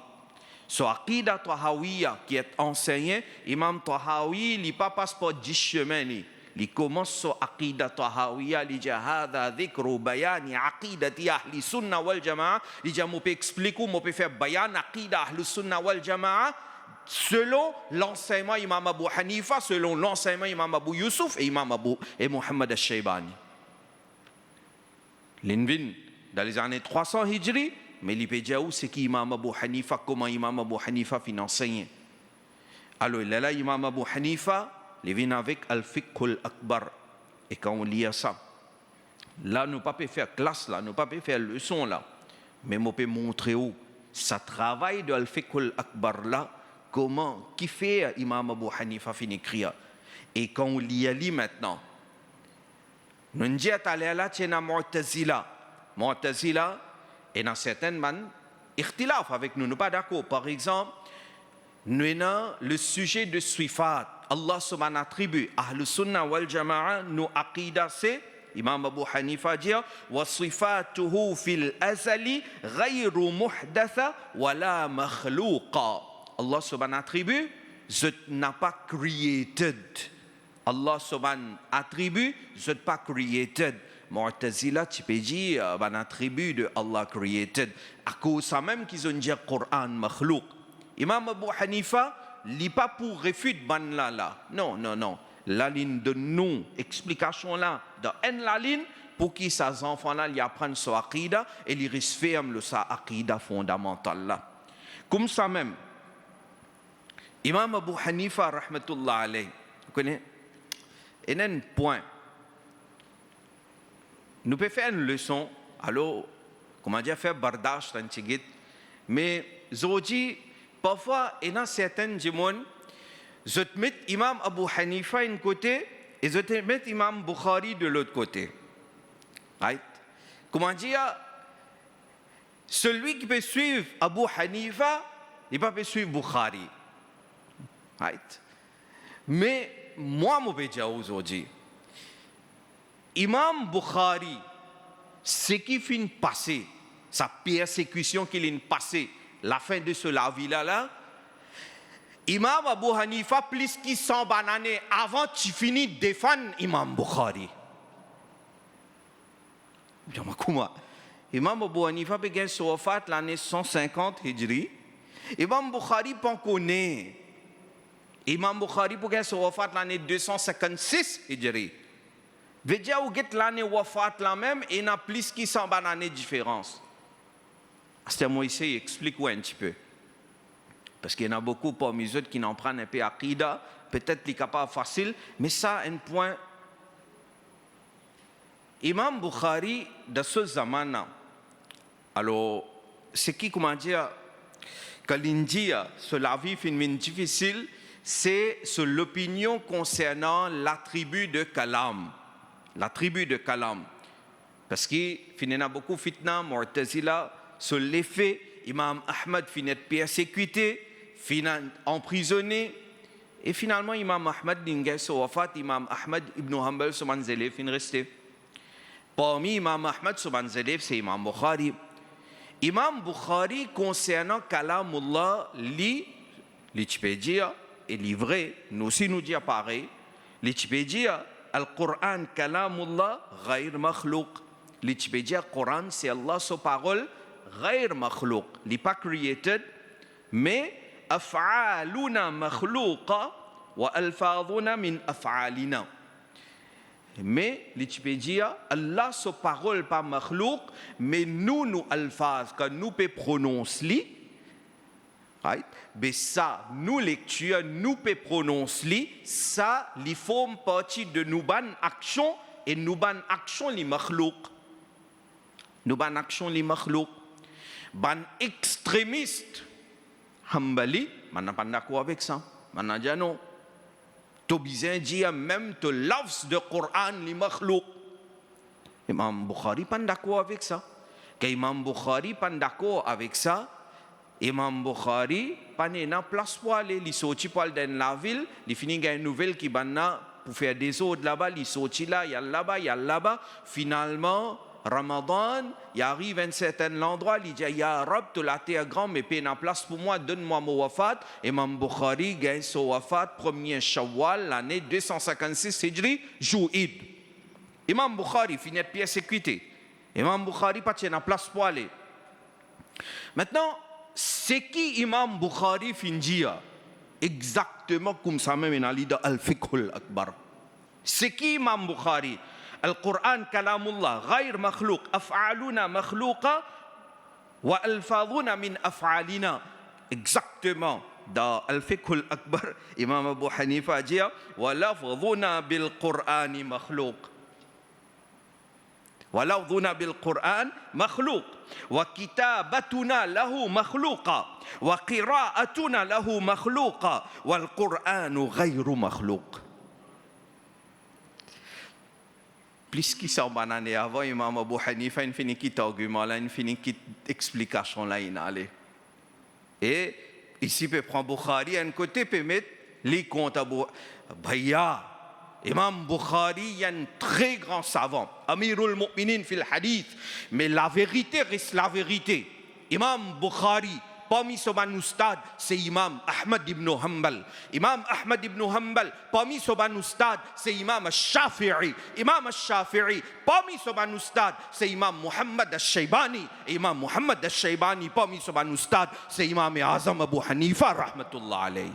so Aqida Tahawiyya ki et ansegne, Imam Tahawi, li pa pas par dis semin li. Li koumans so Aqida Tahawiyya, li dir, "Hadha dhikru bayani aqidati ahli sunna wal jamaa." Li dir, "Mo pe explik ou, mo pe fer bayan aqida ahli sunna wal jamaa, selon lansegnman Imam Abu Hanifa, selon lansegnman Imam Abu Yusuf e Imam Abu, e Muhammad ash-Shaybani." Linn vinn dan lezane trwa san Hijri, me li pe dir ou seki Imam Abu Hanifa, kouma Imam Abu Hanifa finn ansegne. Alor, lerla Imam Abu Hanifa, li vinn avek Al-Fiqhul Akbar. E kan ou lir sa, la nou pa pe fer klas la, nou pa pe fer leson la, me mo pe montre ou sa travay de Al-Fiqhul Akbar la, kouma, kifer Imam Abu Hanifa finn ekrir. E kan ou lir li mintnan, nou dir taler la, ti ena Mu'tazila. Mu'tazila, ena sertin bann ixtilaf avek nou, nou pa dakor. Par exanp, nou ena le size de sifat, Allah so bann atribi. Ahlu Sunna wal Jamaa, nou aqida se, Imam Abu Hanifa dir, "Wa sifatuhu fil azali ghayru muhdatha wa la makhluqa." Allah so bann atribi, zot napa created. Allah so bann atribi, zot pa created. Mu'tazila ti pe dir, euh, bann atribi de Allah created. Akoz samem ki zot dir Quran makhlouq. Imam Abu Hanifa, li pa pou refit bann la la. Non, non, non. La linn donn nou explikasion la dan enn lalinn, pou ki sa zanfan la, li aprann so aqida e li res ferm lor sa aqida fondamantal la. Koumsamem, Imam Abu Hanifa rahmatullah alayh, ou kone, ena enn pwin. Nou pe fer enn leson, alor, kouma dir, fer bardash enn tigit, me zordi, parfwa, ena sertin dimoun, zot met Imam Abu Hanifa enn kote, e zot met Imam Bukhari de lot kote. Right? Kouma dir, selwi ki pe swiv Abu Hanifa, li pa pe swiv Bukhari. Right? Me mwa, mo pe dir ou zordi, Imam Bukhari, seki finn pase, sa persekision ki linn pase, lafin de so lavi la la, Imam Abu Hanifa plis ki san bann ane avan ti fini defann Imam Bukhari. Kouma? Imam Abu Hanifa pe gagn so wafat lane san sinkant Hijri. Imam Bukhari pankor ne. Imam Bukhari pou gagn so wafat lane de san sinkant sis Hijri. Vedir ou get lane wafat la mem, ena plis ki san bann ane diferans. Aster mo esey explik ou enn tipe. Parski ena boukou parmi zot ki inn aprann inpe akida, petet li kapav fasil, me sa enn pwin. Imam Bukhari, dan so zamann la, alor, seki, kouma dir, kan linn dir so lavi finn vinn difisil, se so lopinion konsernan latribi de kalam. Latribi de kalam. Parski finn ena boukou fitna, Mu'tazila, so lefe Imam Ahmad finn et persekite, finn anprizone, e finalman Imam Ahmad linn gagn so wafat, Imam Ahmad ibn Hanbal so bann zelev finn reste. Parmi Imam Ahmad so bann zelev se Imam Bukhari. Imam Bukhari, konsernan Kalamullah, li, li ti pe dir, e li vre, nou osi nou dir parey, li ti pe dir, Al-Quran Kalamullah ghayr makhlouq. Li ti pe dir, Koran se Allah so parol, ghayr makhlouq. Li pa created, me af'aluna makhlouqa wa alfazuna min af'alina. Me li ti pe dir, Allah so parol pa makhlouk, me nou, nou alfaz, kan nou pe pronons li, right? Be sa, nou lektir, nou pe pronons li, sa, li form parti de nou bann aksion, e nou bann aksion, li makhlouk. Nou bann aksion, li makhlouk. Bann extremis Hanbali, bann la pa'nn dakor avek sa. Bann la dir non. To bizin dir mem to lafz de Koran, li makhlouk. Imam Bukhari pa'nn dakor avek sa. Kan Imam Bukhari pa'nn dakor avek sa, Imam Bukhari pa'nn ena plas pou ale, li sorti pou al dan enn lavil, li fini gagn nouvel ki bann la pou fer dezord laba, li sorti la, li al laba, li al laba. Finalman, Ramadan, li ariv enn sertin landrwa, li dir, "Ya Rab, to later gran, me pena plas pou mwa, donn mwa mo wafat." Imam Bukhari gagn so wafat premie Shawwal, lane de san sinkannsis Hijri, zour Eid. Imam Bukhari fini et persekite. Imam Bukhari pa ti ena plas pou ale. Aster, seki Imam Bukhari finn dir, exakteman koumsamem ena li dan Al-Fiqhul Akbar. Seki Imam Bukhari, Al-Quran kalamullah, ghayr makhlouk, af'aluna makhlouqa, wa alfazuna min af'alina. Exakteman, dan Al-Fiqhul Akbar, Imam Abu Hanifa dir, "Wa lafzuna bil Qurani makhlouk." Wa lafzuna bil Quran makhlouk, wa kitabatuna lahu makhlouqa, wa qiraatuna lahu makhlouqa, wal Quranu ghayru makhlouk. Plis ki san bann ane avan, Imam Abu Hanifa inn fini kit argiman la, inn fini kit explikasion la, inn ale. E isi pe pran Bukhari enn kote, pe met li kont Abu, baya, Imam Bukhari, li enn tre gran savan, Amirul Mu'minin fil Hadith, me laverite res laverite. Imam Bukhari, parmi so bann oustad, se Imam Ahmad ibn Hanbal. Imam Ahmad ibn Hanbal, parmi so bann oustad, se Imam Shafi'i. Imam Shafi'i, parmi so bann oustad, se Imam Muhammad Ash-Shaybani. Imam Muhammad Ash-Shaybani, parmi so bann oustad, se Imam Azam Abu Hanifa, rahmatullah alayh.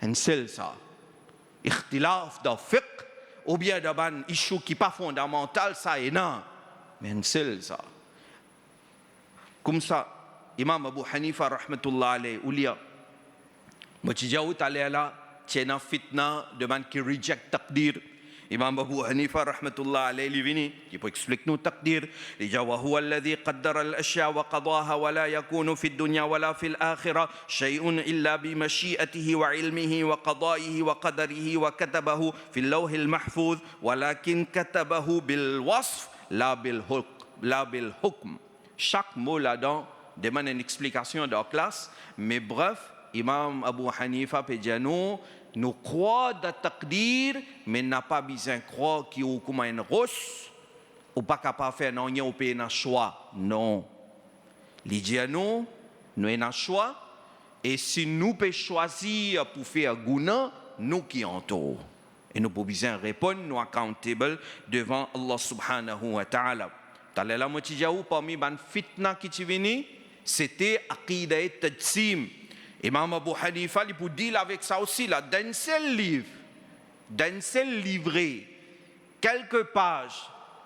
Enn sel sa. Ikhtilaf dan fiqh, oubien dan bann issue ki pa fondamantal, sa ena. Me enn sel sa. Koumsa, Imam Abu Hanifa, rahmatullah alayh, ou li a, mo ti dir ou taler la, ti ena fitna de bann ki reject takdir. Imam Abu Hanifa, rahmatullah alayh, li vini, li pou explik nou takdir. Li dir, "Wa huwa alladhi qaddara al-ashya wa qadaha wa la yakunu fi dunya wa la fil akhirah shay'un illa bi mashiatihi wa ilmihi wa qada'ihi wa qadarihi wa katabahu fil lawhil mahfuz, walakin katabahu bil wasf, la bil huk-, la bil hukm." Sak mo ladan demann enn explikasion dan klas, me bref, Imam Abu Hanifa pe dir nou, nou krwar dan takdir, me napa bizin krwar ki ou kouma enn ros, ou pa kapav fer nanye, ou pena swa. Non. Li dir nou, nou ena swa, e si nou pe swazir pou fer gouna, nou ki antor. E nou pou bizin reponn, nou accountable devan Allah subhanahu wa ta'ala. Taler la mo ti dir ou, parmi bann fitna ki ti vini, sete akida tajsim. Imam Abu Hanifa, li pou deal avek sa osi la, dan enn sel liv. dan enn sel livre, kelke paz,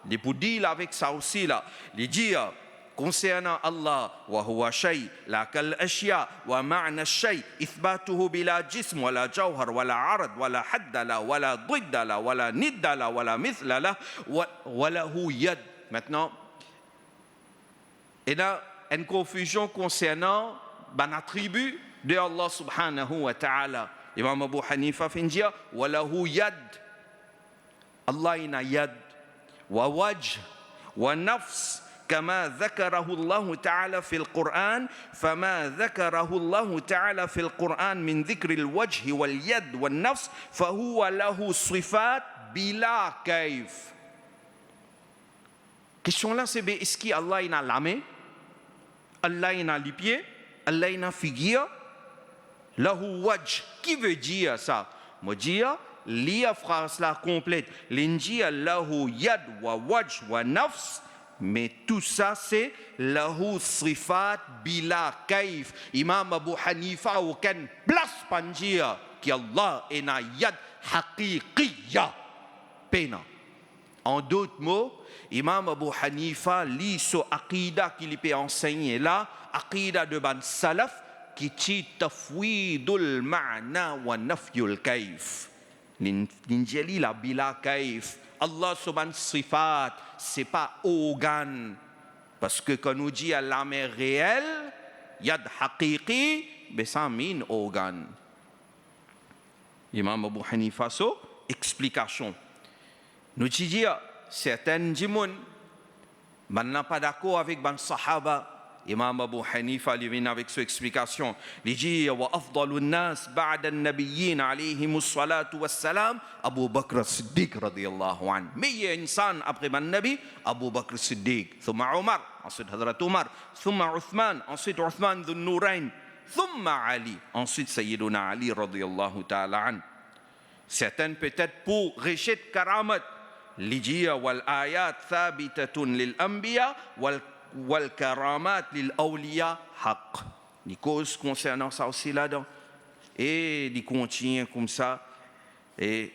li pou deal avek sa osi la. Li dir, konsernan Allah, wa huwa shay, la kal ashya, wa ma'na shay, ithbatuhu bila jism, wala jawhar, wala arad, wala hadda la, wala didda la, wala nidda la, wala mithla la, wa, wa lahu yad. Aster, ena enn konfizion konsernan bann atribi de Allah subhanahu wa ta'ala. Imam Abu Hanifa finn dir, wa lahu yad. Allah ena yad, wa wajh, wa nafs, kama dhakarahu Allahu ta'ala fil Qur'an, fama dhakarahu Allahu ta'ala fil Qur'an min dhikril wajhi wal yad wan nafs, fahuwa lahu sifat bila kayf. Kestion la se, be, eski Allah ena lame? Allah ena lipie? Allah ena figir? Lahu wajh, ki vedir sa? Mo dir, lir fraz la konplet. Linn dir lahu yad wa wajh wa nafs, me tou sa se lahu sifat bila kayf. Imam Abu Hanifa okenn plas pann dir ki Allah ena yad haqiqiya. Pena. An dot mo, Imam Abu Hanifa, li, so aqida ki li pe ansegne la, aqida de bann salaf, ki ti tafwidul ma'na wa nafyul kayf. Linn, linn dir li la bila kayf. Allah so bann sifat, se pa organn. Paski kan nou dir lame reel, yad haqiqi, be sa mean organn. Imam Abu Hanifa so explikasion. Nou ti dir, sertin dimoun, bannla pa dakor avek bann sahaba. Imam Abu Hanifa, li vinn avek so explikasion. Li dir, wa afdalun nas ba'da an-nabiyyin alayhimus salatu wassalam, Abu Bakr Siddiq radiyallahu anhu. Meyer insan apre bann nabi, Abu Bakr Siddiq, thumma Umar, answit Hazrat Umar, thumma Uthman, answit Uthman Dhun Nurayn, thumma Ali, answit Sayyiduna Ali radiyallahu ta'ala anhu. Sertin petet pou rejet karamat. Li dir, wal ayat thabitatun lil anbiya, wal, wal karamat lil awliya haq. Li koz konsernan sa osi ladan. E li kontigne koumsa. E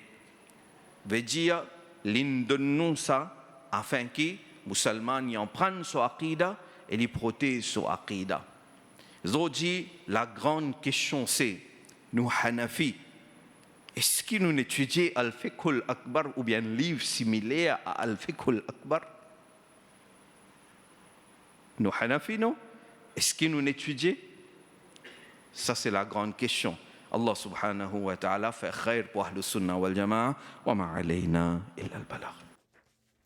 vedir, linn donn nou sa, afin ki mouselman li aprann so aqida e li protez so aqida. Zordi, la gran kestion se, nou Hanafi, eski nou etidie Al-Fiqhul Akbar oubien liv similer a Al-Fiqhul Akbar? Nou Hanafi, non? Eski nou etidie? Sa se la gran kestion. Allah subhanahu wa ta'ala fer khayr pou Ahlus Sunna wal Jamaa, wa ma alayna illa al-balagh.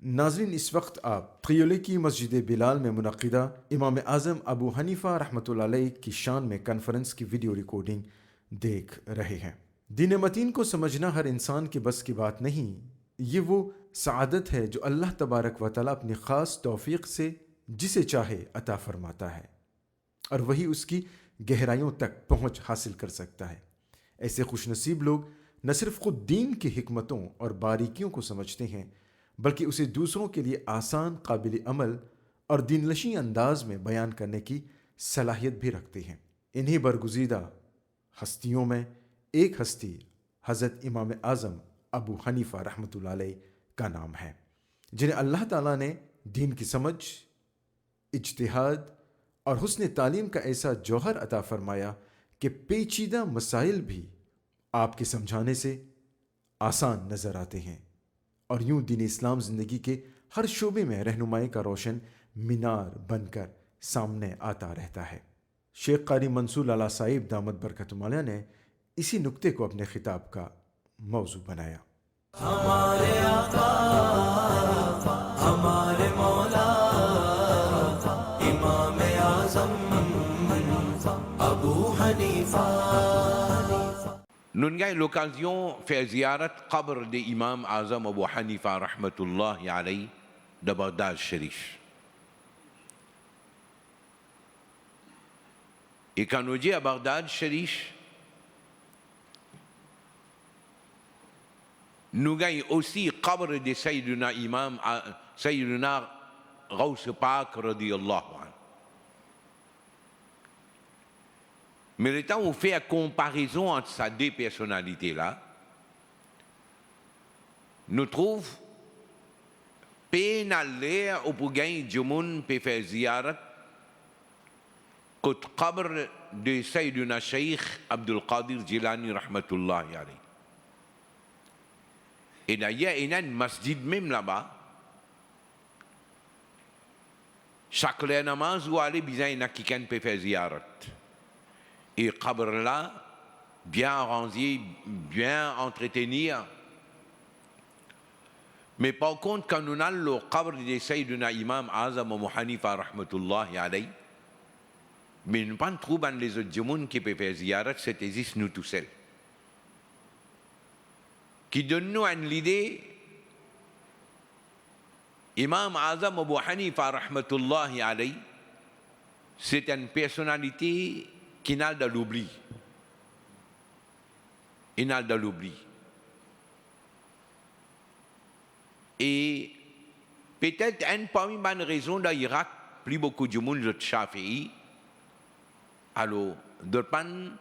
ناظرین، اس وقت آپ تریولیکی مسجد بلال میں منعقدہ امام اعظم ابو حنیفہ رحمۃ اللہ علیہ کی شان میں کانفرنس کی ویڈیو ریکارڈنگ دیکھ رہے ہیں۔ دین متین کو سمجھنا ہر انسان کے بس کی بات نہیں۔ یہ وہ سعادت ہے جو اللہ تبارک و تعالیٰ اپنی خاص توفیق سے جسے چاہے عطا فرماتا ہے، اور وہی اس کی گہرائیوں تک پہنچ حاصل کر سکتا ہے۔ ایسے خوش نصیب لوگ نہ صرف خود دین کی حکمتوں اور باریکیوں کو سمجھتے ہیں، بلکہ اسے دوسروں کے لیے آسان، قابل عمل اور دلنشین انداز میں بیان کرنے کی صلاحیت بھی رکھتے ہیں۔ انہی برگزیدہ ہستیوں میں ایک ہستی حضرت امام اعظم ابو حنیفہ رحمۃ اللہ علیہ کا نام ہے، جنہیں اللہ تعالیٰ نے دین کی سمجھ، اجتہاد اور حسن تعلیم کا ایسا جوہر عطا فرمایا کہ پیچیدہ مسائل بھی آپ کے سمجھانے سے آسان نظر آتے ہیں، اور یوں دین اسلام زندگی کے ہر شعبے میں رہنمائی کا روشن مینار بن کر سامنے آتا رہتا ہے۔ شیخ قاری منصور لالا صاحب دامت برکاتہم العالیہ نے اسی نکتے کو اپنے خطاب کا موضوع بنایا۔ ہمارے آقا، ہمارے مولا، امام اعظم ابو حنیفہ۔ Nou'nn gagn lokazion fer ziyarat qabr de Imam Azam Abu Hanifa rahmatullahi alayh dan Baghdad Sharif. E kan nou dir Baghdad Sharif, nou gagn osi qabr de Sayyiduna Imam, a, Sayyiduna Ghaus Pak radiyallahu anhu. Me letan ou fer konparezon ant sa de personalite la, Nou trouv pena ler ou pou gagn dimoun pe fer ziyarat kot kabr de Sayyidina Sheikh Abdul Qadir Jilani rahmatullahi alayh. E dayer, ena enn masjid mem laba. Sak ler namaz ou ale, bizin ena kikenn pe fer ziyarat. E kabr la bien aranze, bien antretenir. Me par kont, kan nou al lor kabr de Sayyidina Imam Azam Abu Hanifa rahmatullahi alayh, me nou pa trouv bann lezot dimoun ki pe fer ziyarat, sete zis nou tousel. Ki donn nou enn lide, Imam Azam Abu Hanifa rahmatullahi alayh, se enn personalite ki inn al dan loubli. Inn al dan loubli. E petet enn parmi bann rezon dan Irak, pli boukou dimoun zot Shafii, alor zot pa'nn,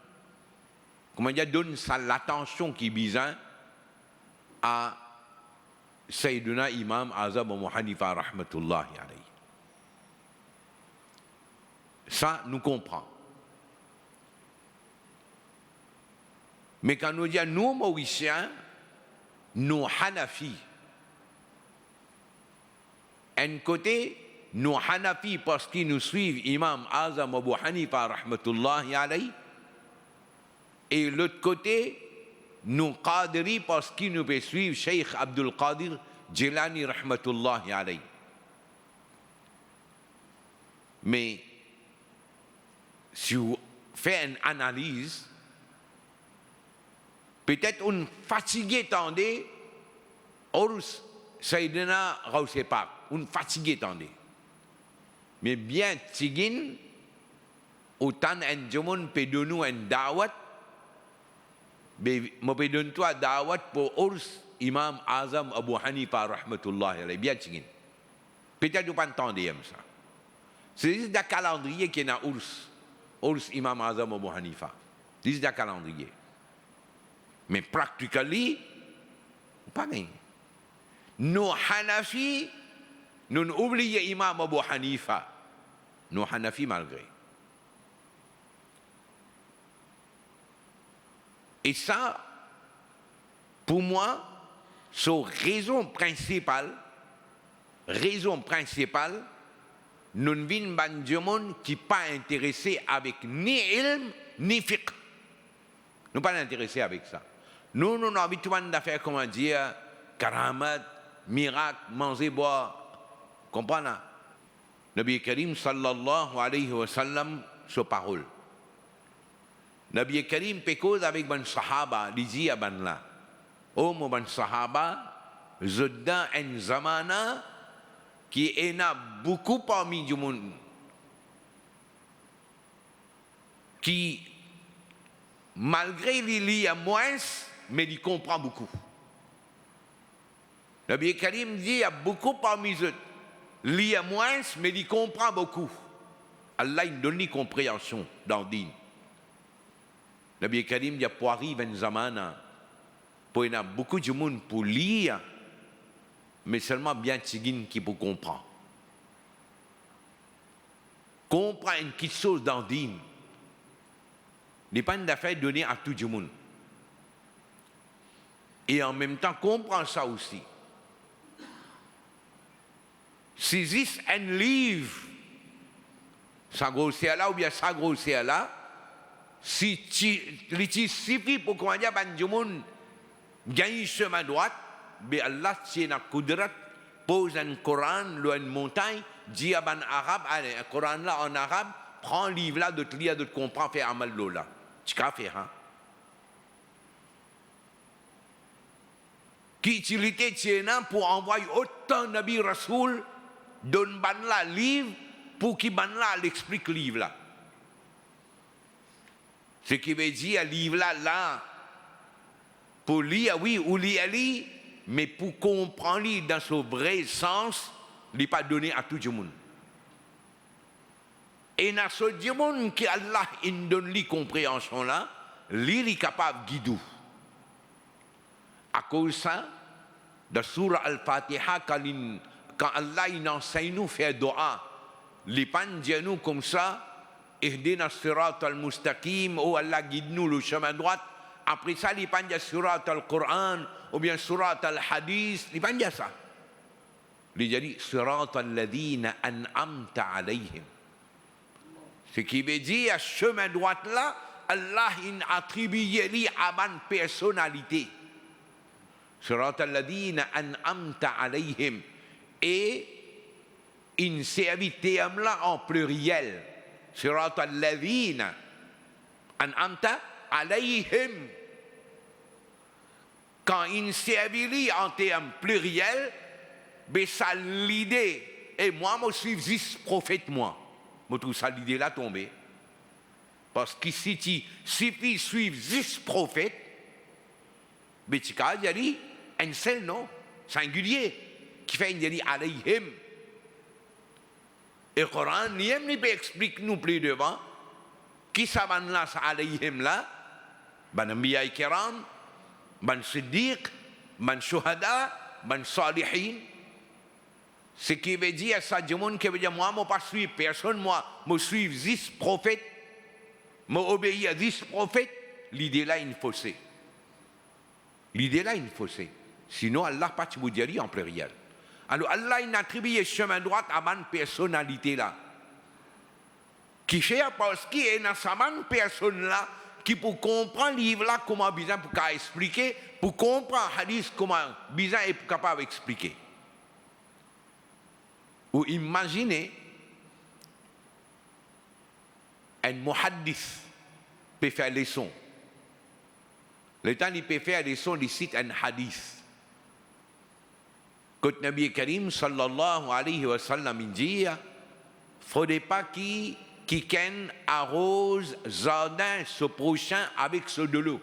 koumadir, donn sa latansion ki bizin a Sayyidina Imam Azam Abu Hanifa rahmatullahi alayh. Sa nou konpran. Me kan nou dir nou Morisien, nou Hanafi. Enn kote, nou Hanafi parski nou swiv Imam Azam Abu Hanifa rahmatullahi alayh, e lot kote, nou Qadiri parski nou pe swiv Sheikh Abdul Qadir Jilani rahmatullahi alayh. Me si ou fer enn analiz, petet ou'nn fatige tande Urs Sayyidina Ghaus Pak, ou'nn fatige tande. Me bien tiginn ou tann enn dimoun pe donn ou enn dawat, be, mo pe donn twa dawat pou Urs Imam Azam Abu Hanifa rahmatullahi alayh, bien tiginn. Petet ou pa'nn tande enn sa. Se zis dan kalandriye ki ena Urs, Urs Imam Azam Abu Hanifa. Zis dan kalandriye. Me practically, pa gagn. Nou Hanafi, nou'nn oubliye Imam Abu Hanifa. Nou Hanafi malgre. E sa, pou mwa, so rezon prinsipal, rezon prinsipal, nou'nn vinn bann dimoun ki pa interese avek ni ilm, ni fiqh. Nou pa interese avek sa. Nou, nou, nou anvi trouv bann zafer, koumadir, karamat, mirak, manze, bwar. Konpran la? Nabi Karim sallallahu alayhi wa sallam, so parol. Nabi Karim pe koz avek bann sahaba, li dir a bannla, "O mo bann sahaba, zot dan enn zamana ki ena boukou parmi dimoun ki, malgre li lir mwins, me li konpran boukou." Nabi Karim dir, "Ena boukou parmi zot lir mwins, me li konpran boukou." Allah inn donn li konpreansion dan din. Nabi Karim dir, pou ariv enn zamana, pou ena boukou dimoun pou lir, me selman bien tiginn ki pou konpran. Konpran enn kitsoz dan din, li pa enn zafer done a tou dimoun. E anmemtan, konpran sa osi, si zis enn liv, sa groser la oubien sa groser la, si ti, li ti sifi pou, koumadir, bann dimoun gagn semin drwat, be Allah ti ena koudrat, poz enn Koran lor enn montagn, dir a bann Arab, ale, Koran la an arab, pran liv la, zot lir, zot konpran, fer amal lor la. Ti kapav fer, ha? Ki itilite ti ena pou anvway otan nabi, rasoul, donn bannla liv pou ki bannla al explik liv la? Sekivedir liv la la pou lir, wi, ou lir li, me pou konpran li dan so vre sans, li pa done a tou dimoun. Ena so dimoun ki Allah inn donn li konpreansion la, li, li kapav gid ou. Akoz sa, Dan soura Al-Fatiha, kan li, kan Allah inn ansegn nou fer dua, li pa'nn dir nou koumsa, "Ihdina siratal mustaqim", "O Allah, gid nou lor sime drwat." Apre sa, li pa'nn dir "siratal Quran" oubien "siratal hadith", li pa'nn dir sa. Li dir li, "Siratal ladhina an'amta alayhim." Seki vedir, sime drwat la, Allah inn atribie li a bann personalite. "Siratal ladhina an'amta alayhim", e inn servi term la an pleriel. "Siratal ladhina an'amta alayhim." Kan inn servi li an term pleriel, be sa lide, e mwa mo swiv zis profet mwa. Mo trouv sa lide la tonbe. Parski si ti sifi swiv zis profet, be ti kav dir li enn sel non, singilie, kifer inn dir li alayhim. E Koran limem li pe explik nou pli devan, ki sa bann la, sa alayhim la, bann anbiya kiram, bann siddiq, bann shuhada, bann salihin. Seki vedir sa dimoun ki vedir, mwa, mo pa swiv personn, mwa, mo swiv zis profet, mo obeir zis profet, lide la inn fose. Lide la inn fose. Sinon, Allah pa ti pou dir li an pleriel. Alor, Allah inn atribie sime drwat a bann personalite la. Kifer? Parski ena sa bann personn la ki pou konpran liv la kouma bizin pou kav explike, pou konpran hadis kouma bizin e pou kapav explike. Ou imazine enn muhaddis pe fer leson. Letan li pe fer leson, li sit enn hadis. Kot Nabi Karim sallallahu alayhi wa sallam inn dir, "Fode pa ki kikenn aroz zardin so prosin avek so dolo."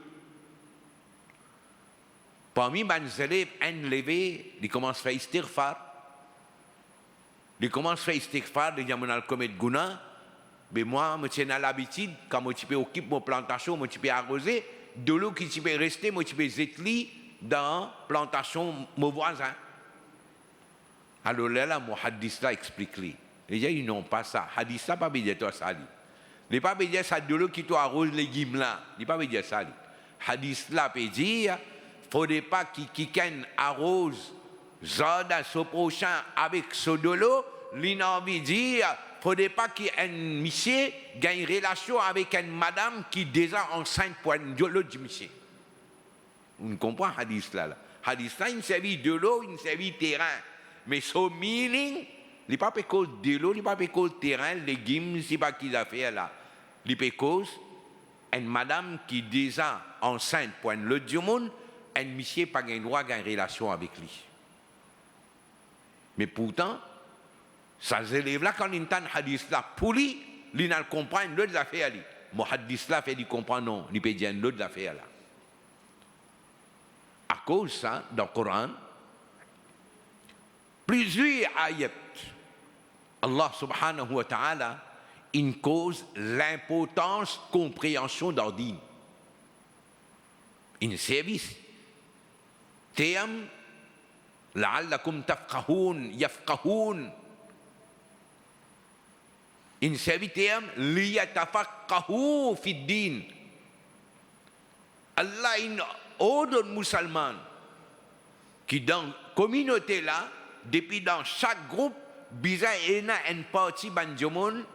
Parmi bann zelev, enn leve, li koumans fer istighfar. Li koumans fer istighfar, li dir, "Mo nal komet gouna, be mwa, mo ti ena labitid, kan mo ti pe okip mo plantasion, mo ti pe aroze, dolo ki ti pe reste, mo ti pe zet li dan plantasion mo vwazin." Alor lerla muhaddis la explik li. Li dir, "Non, pa sa. Hadis la pa pe dir twa sa li. Li pa pe dir sa dolo ki to aroz legim la. Li pa pe dir sa li. Hadis la pe dir, fode pa ki kikenn aroz zardin so prosin avek so dolo, li ena anvi dir, fode pa ki enn misie gagn relasion avek enn madam ki deza ansint pou enn lot misie." Ou konpran hadis la, la. Hadis la inn servi dolo, inn servi terin. Me so meaning, li pa pe koz dolo, li pa pe koz terin, legim, sipa ki zafer la. Li pe koz enn madam ki deza ansint pou enn lot dimoun, enn misie pa gagn drwa gagn relasion avek li. Me pourtan, sa zelev la, kan linn tann hadis la pou li, linn al konpran enn lot zafer li. Muhaddis la fer li konpran non, li pe dir enn lot zafer la. Akoz sa, dan Koran, plizier ayat, Allah subhanahu wa ta'ala inn koz linportans konpreansion dan din. Inn servi term, "La'allakum tafqahun", yafqahun. Inn servi term, "Liyatafaqqahu fid din". Allah inn ordonn Musalman ki dan kominote la, depi dan sak group, bizin ena enn parti bann dimoun,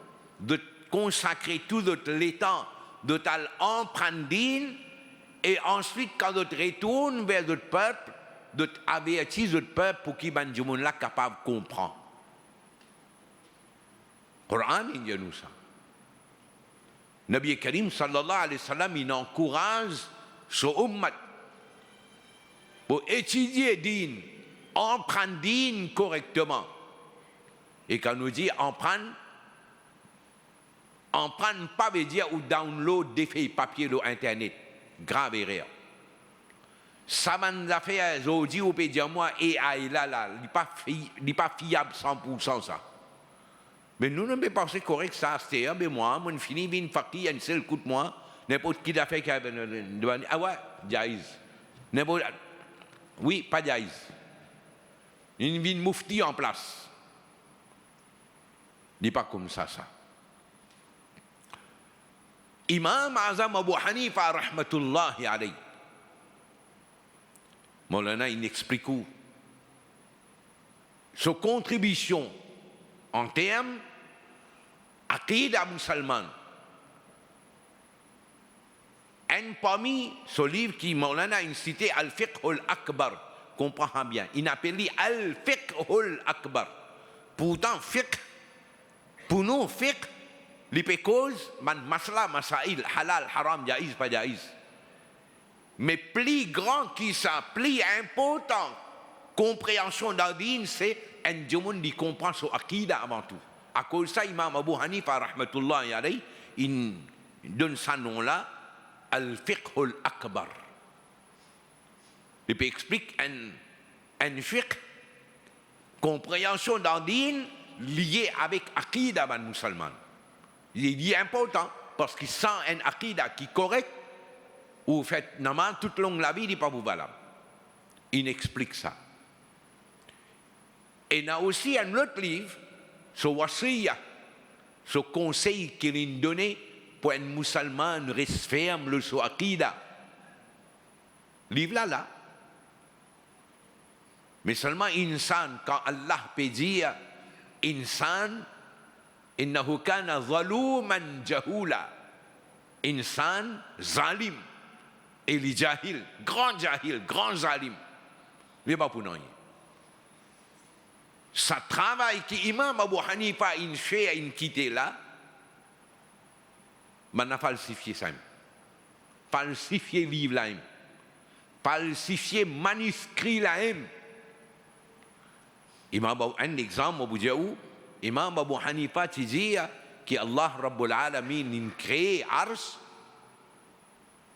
zot konsakre tou zot letan, zot al aprann din, e answit, kan zot retourn ver zot pep, zot averti zot pep pou ki bann dimoun la kapav konpran. Koran inn dir nou sa. Nabi Karim sallallahu alayhi wa sallam inn ankouraz so ummat pou etidie din, aprann din korekteman. E kan nou dir aprann, aprann pa ve dir ou download de fey papie lor internet. Grav erer. Sa bann zafer zordi ou pe dir mwa A I la, la, li pa fi-, li pa fiab san poursan sa. Me nou, nou pe panse korek sa, aster, be mwa, mo'nn fini vinn fakir, enn sel kout mwa, ninport ki zafer ki al devan, ah we, jaiz. Ninport, wi, pa jaiz. Inn vinn mufti an plas. Li pa koumsa sa. Imam Azam Abu Hanifa rahmatullahi alayh, Mawlana inn explik ou so kontribision an term aqida musalman. Enn parmi so liv ki Mawlana inn site, Al-Fiqhul Akbar, konpran sa bien, inn apel li Al-Fiqhul Akbar. Pourtan, fiqh, pou nou, fiqh, li pe koz bann masala, masail, halal, haram, jaiz, pa jaiz. Me pli gran ki sa, pli inportan, konpreansion dan din, se enn dimoun li konpran so aqida avan tou. Akoz sa, Imam Abu Hanifa rahmatullahi alayh inn donn sa nom la, Al-Fiqhul Akbar. Li pe explik enn, enn fiqh, konpreansion dan din, lie avek aqida bann musalman. Li, li inportan, parski san enn aqida ki korek, ou fer namaz toutlong lavi, li pa pou valab. Inn explik sa. Ena osi enn lot liv, so wasiya, so konsey ki linn done pou enn musalman res ferm lor so aqida. Liv la la. Me selman insan, kan Allah pe dir insan, "Innahu kana zaluman jahula." Insan zalim, e li jahil, gran jahil, gran zalim. Li pa pou nanye. Sa travay ki Imam Abu Hanifa inn fer, inn kite la, bann la falsifie sa mem. Falsifie liv la mem. Falsifie maniskri la mem. Imam Abu, enn lexanp mo pou dir ou, Imam Abu Hanifa ti dir ki Allah Rabbul Alamin inn kree Ars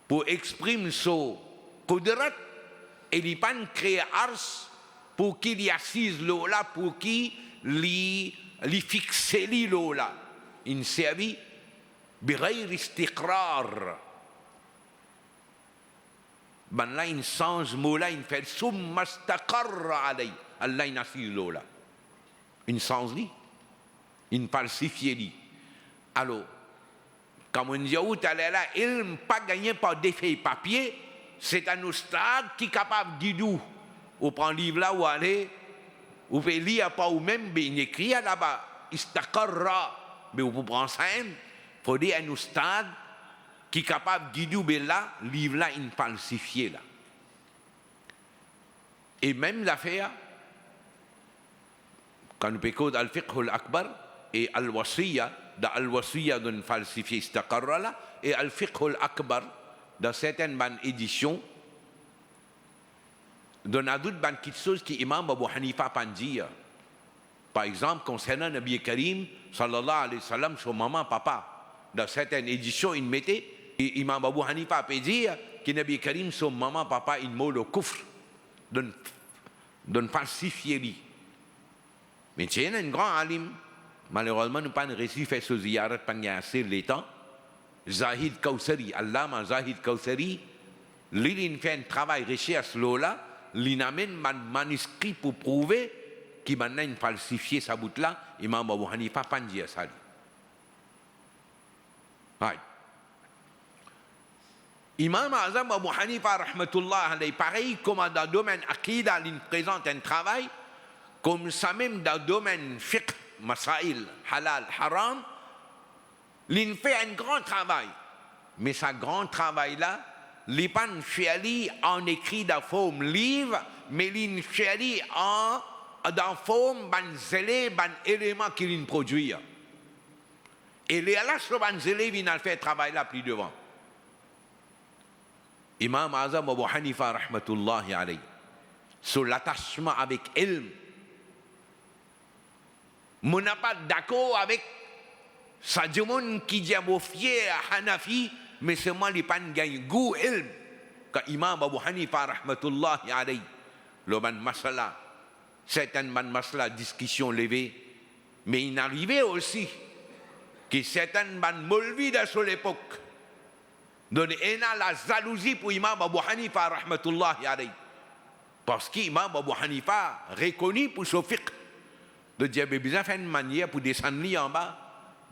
pou exprim so kudrat, e li pa'nn kree Ars pou ki li asiz lor la, pou ki li, li fixe li lor la. Inn servi bighayri istiqrar. Bann la inn sanz mo la, inn fer "summa istaqarra alayh", Allah inn asiz lor la. Inn sanz li, inn falsifie li. Alor, kan mo'nn dir ou taler la, ilm pa gagne par de fey papie, se enn oustad ki kapav gid ou. Ou pran liv la, ou ale, ou pe lir par ou mem, be inn ekrir laba, "istaqarra", be ou pou pran sa mem, fode enn oustad ki kapav gid ou, be la, liv la inn falsifie la. E mem zafer, kan nou pe koz Al-Fiqhul Akbar e Al-Wasiya, dan Al-Wasiya donn falsifie istaqarra la, e Al-Fiqhul Akbar, dan sertin bann edision, donn azout bann kiksoz ki Imam Abu Hanifa pa'nn dir. Par exanp, konsernan Nabi Karim, sallallahu alayhi wa sallam, so mama, papa. Dan sertin edision, inn mete, e Imam Abu Hanifa pe dir ki Nabi Karim so mama, papa inn mor lor koufr. Donn, donn falsifie li. Me ti ena enn gran alim, malerezman nou pa'nn resi fer so ziyarat, pa'nn gagn ase letan, Zahid Kawsari, Allama Zahid Kawsari, li, linn fer enn travay resers lor la, linn amenn bann maniskri pou prouve ki bann la inn falsifie sa bout la, Imam Abu Hanifa pa'nn dir sa li. Right. Imam Azam Abu Hanifa rahmatullah alayh, parey kouma dan domenn akida linn prezant enn travay, koumsa mem dan domenn fiqh, masail, halal, haram, linn fer enn gran travay. Me sa gran travay la, li pa'nn fer li an ekri dan form liv, me linn fer li an, dan form bann zele, bann eleman ki linn prodwir. E lerla so bann zelev inn al fer travay la pli devan. Imam Azam Abu Hanifa rahmatullahi alayh, so latasman avek ilm. Mo napa dakor avek sa dimoun ki dir mo fie Hanafi, me selman li pa'nn gagn gou ilm. Kan Imam Abu Hanifa rahmatullahi alayh, lor bann masala, sertin bann masala diskision leve, me inn arive osi ki sertin bann Molvi dan so lepok donn ena lazalouzi pou Imam Abu Hanifa rahmatullahi alayh. Parski Imam Abu Hanifa rekoni pou so fiqh. Zot dir, be bizin fer enn manier pou desann li anba.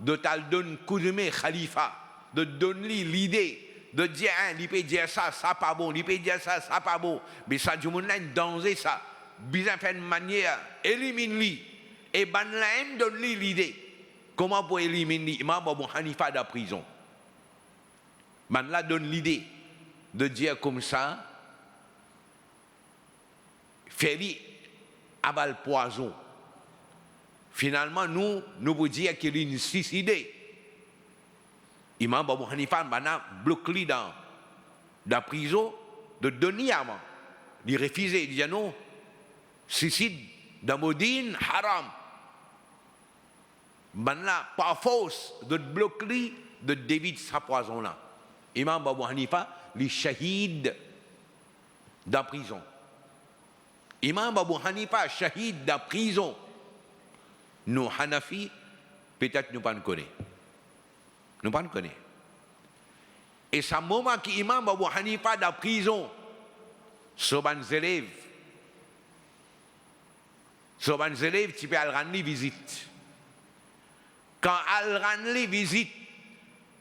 Zot al donn koudme khalifa. Zot donn li lide. Zot dir, en, li pe dir sa, sa pa bon. Li pe dir sa, sa pa bon. Me sa dimoun la, enn danze sa. Bizin fer enn manier eliminn li. E bannla mem donn li lide. Kouma pou eliminn li? Imam Abu Hanifa dan prizon. Bannla donn lide. Zot dir koumsa, fer li aval pwazon. Finalman, nou, nou pou dir ki linn siside. Imam Abu Hanifa, bannla blok li dan, dan prizon, zot donn li avan. Li refize, li dir non, sisid dan mo din, haram. Bannla, par fors, zot blok li, zot devid sa pwazon la. Imam Abu Hanifa, li shahid dan prizon. Imam Abu Hanifa shahid dan prizon. Nou Hanafi, petet nou pa'nn kone. Nou pa'nn kone. E sa moman ki Imam Abu Hanifa dan prizon, so bann zelev, so bann zelev ti pe al rann li vizit. Kan al rann li vizit,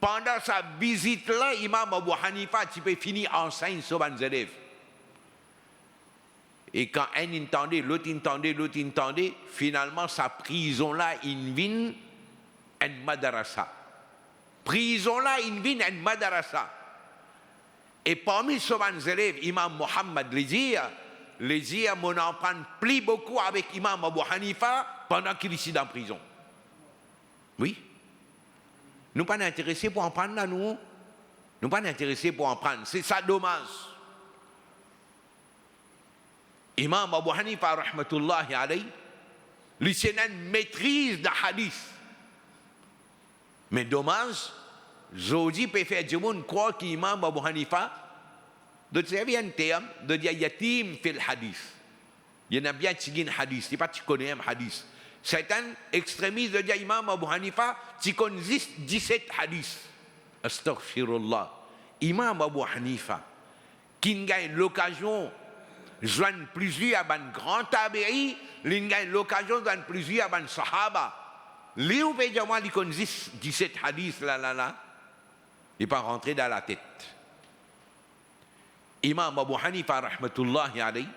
pandan sa vizit la, Imam Abu Hanifa ti pe fini ansegn so bann zelev. E kan enn inn tande, lot inn tande, lot inn tande, finalman sa prizon la inn vinn enn madrasa. Prizon la inn vinn enn madrasa. E parmi so bann zelev, Imam Muhammad, li dir, li dir, mo inn aprann pli boukou avek Imam Abu Hanifa pandan ki li ti dan prizon. Wi. Nou pa'nn interese pou aprann la, nou. Nou pa'nn interese pou aprann. Se sa domaz. Imam Abu Hanifa rahmatullahi alayh, li ti ena enn metriz dan hadis. Me domaz, zordi pe fer dimoun krwar ki Imam Abu Hanifa, zot servi enn term, zot dir yatim fil hadis. Li ena bien tigit hadis, li pa ti kone mem hadis. Sertin extremis, zot dir Imam Abu Hanifa ti konn zis diset hadis. Astaghfirullah. Imam Abu Hanifa, ki'nn gagn lokazion zwenn plizir bann gran tabi'i, li'nn gagn lokazion zwenn plizir bann sahaba. Li ou pe dir mwa li konn zis diset hadis la, la, la? Li pa rantre dan latet. Imam Abu Hanifa rahmatullahi alayh,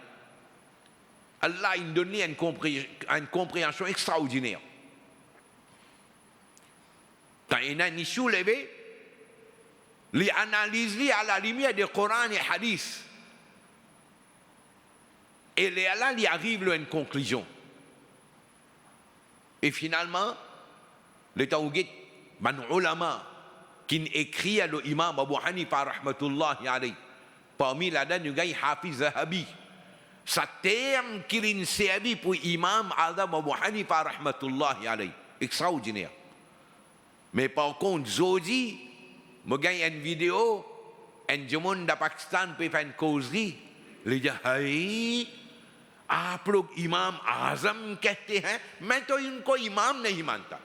Allah inn donn li enn konpre-, enn konpreansion extraordiner. Kan ena enn issue leve, li analiz li a la limier de Koran e hadis. E lerla li ariv lor enn konklizion. E finalman, letan ou get bann oulama ki'nn ekrir lor Imam Abu Hanifa rahmatullahi alayh, parmi ladan nou gagn Hafiz Zahabi. Sa term ki li'nn servi pou Imam Azam Abu Hanifa rahmatullahi alayh, extraordiner. Me par kont, zordi, mo gagn enn video, enn dimoun dan Pakistan pe fer enn kozri, li dir, "Hay, aap log Imam Azam kehte hain, main to inko imam nahi manta."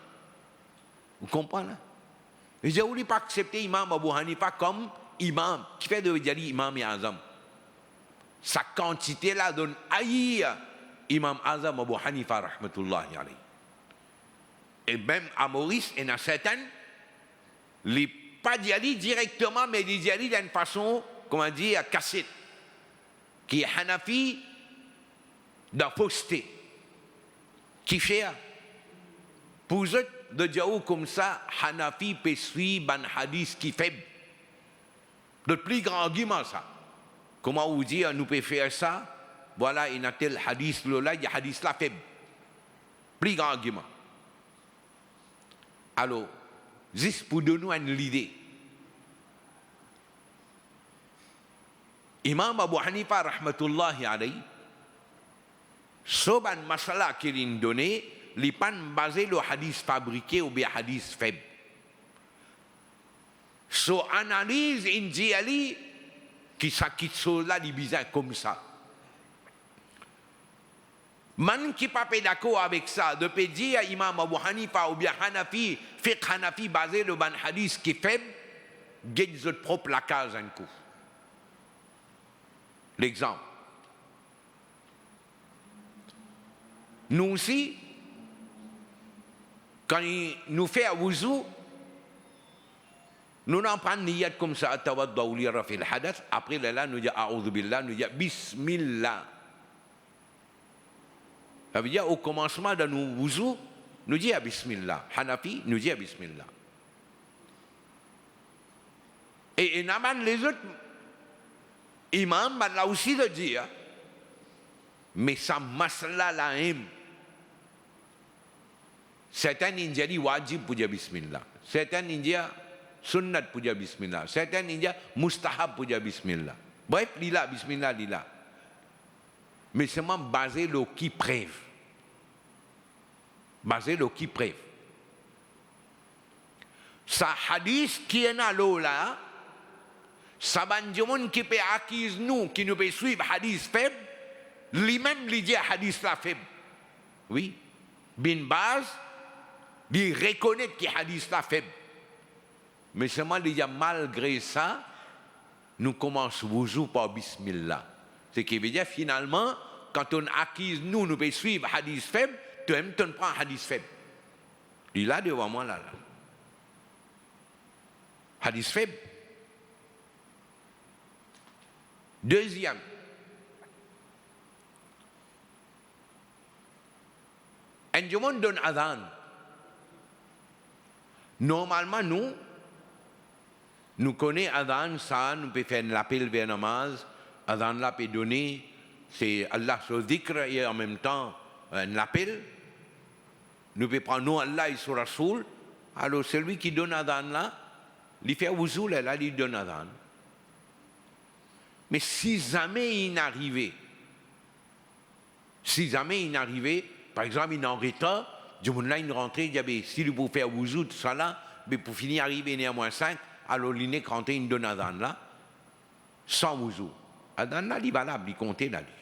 Ou konpran la? Li dir ou li pa aksepte Imam Abu Hanifa kom imam, kifer zot dir li Imam Azam? Sa kantite la donn air Imam Azam Abu Hanifa rahmatullahi alayh. E mem a Moris, ena sertin, li pa dir li direkteman, me li dir li dan enn fason, kouma dir, kasiet, ki Hanafi dan foste. Kifer? Pou zot, zot dir ou koumsa, Hanafi pe swiv bann hadis ki feb. Zot pli gran argiman sa. Kouma ou dir nou pe fer sa, vwala, ena tel hadis lor la, hadis la feb. Pli gran argiman. Alor, zis pou donn nou enn lide, Imam Abu Hanifa rahmatullahi alayh, so bann masala ki li'nn done, li pa'nn baze lor hadis fabrike oubien hadis feb. So analiz inn dir li ki sa kiksoz la li bizin koumsa. Bann ki pa pe dakor avek sa, zot pe dir Imam Abu Hanifa oubien Hanafi, fiqh Hanafi baze lor bann hadis ki feb, get zot prop lakaz enn kou. Lexanp, Nou osi, kan nou fer wouzou, nou aprann niyat koumsa, "Atawaddau li raf'il hadath", apre lerla nou dir, "Aouzubillah", nou dir, "Bismillah." Savedir, o komansman dan nou wouzou, nou dir, "Bismillah." Hanafi, nou dir, "Bismillah." E ena bann lezot imam, bann la osi zot dir, me sa masala la mem, sertin inn dir li wajib pou dir bismillah, sertin inn dir sunnat pou dir bismillah, sertin inn dir mustahab pou dir bismillah. Bref, li la, bismillah, li la. Me selman baze lor ki prev? Baze lor ki prev? Sa hadis ki ena lor la, sa bann dimoun ki pe akiz nou ki nou pe swiv hadis feb, limem li dir hadis la feb. Wi, Bin Baz, li rekonet ki hadis la feb. Me selman li dir, malgre sa, nou koumans wouzou par bismillah. Seki vedir, finalman, kan to'nn akiz nou, nou pe swiv hadis feb, tomem to'nn pran hadis feb. Li la devan mwa la, la. Hadis feb. Deziem, enn dimoun donn azan. Normalman, nou, nou kone azan sa, nou pe fer enn lapel ver namaz, azan la pe done, se Allah so zikr e anmemtan enn lapel. Nou pe pran nom Allah e so Rasoul. Alor, selwi ki donn azan la, li fer wouzou, lerla li donn azan. Me si zame inn arive, si zame inn arive, par exanp, inn anretar, dimoun la inn rantre, dir, be, si li pou fer wouzou, tousala, be, pou fini ariv inn er mwin sink, alor li nek rantre, inn donn azan la, san wouzou. Azan la, li valab, li konte la, li.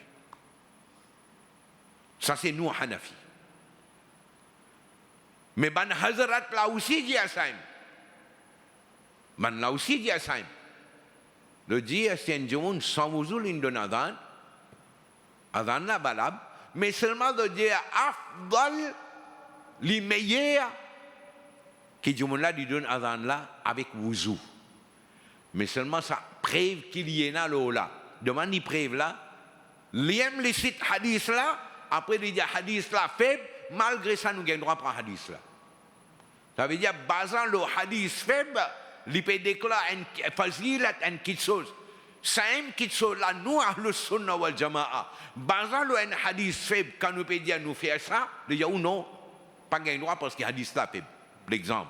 Sa se nou Hanafi. Me bann Hazrat la osi dir sa mem. Bann la osi dir sa mem. Zot dir, si enn dimoun san wouzou, li donn azan, azan la valab, me selman zot dir afdal, li meyer, ki dimoun la li donn azan la avek wouzou. Me selman sa prev ki li ena lor la. Demann li prev la, li mem li sit hadis la, apre li dir hadis la feb, malgre sa nou gagn drwa pran hadis la. Savedir, bazan lor hadis feb, li pe deklar enn fazilat, enn kitsoz. Sa mem kitsoz la, nou Ahlus Sunnah wal Jamaa, bazan lor enn hadis feb, kan nou pe dir nou fer sa, li dir ou non, pa gagn drwa parski hadis la feb. Lexanp,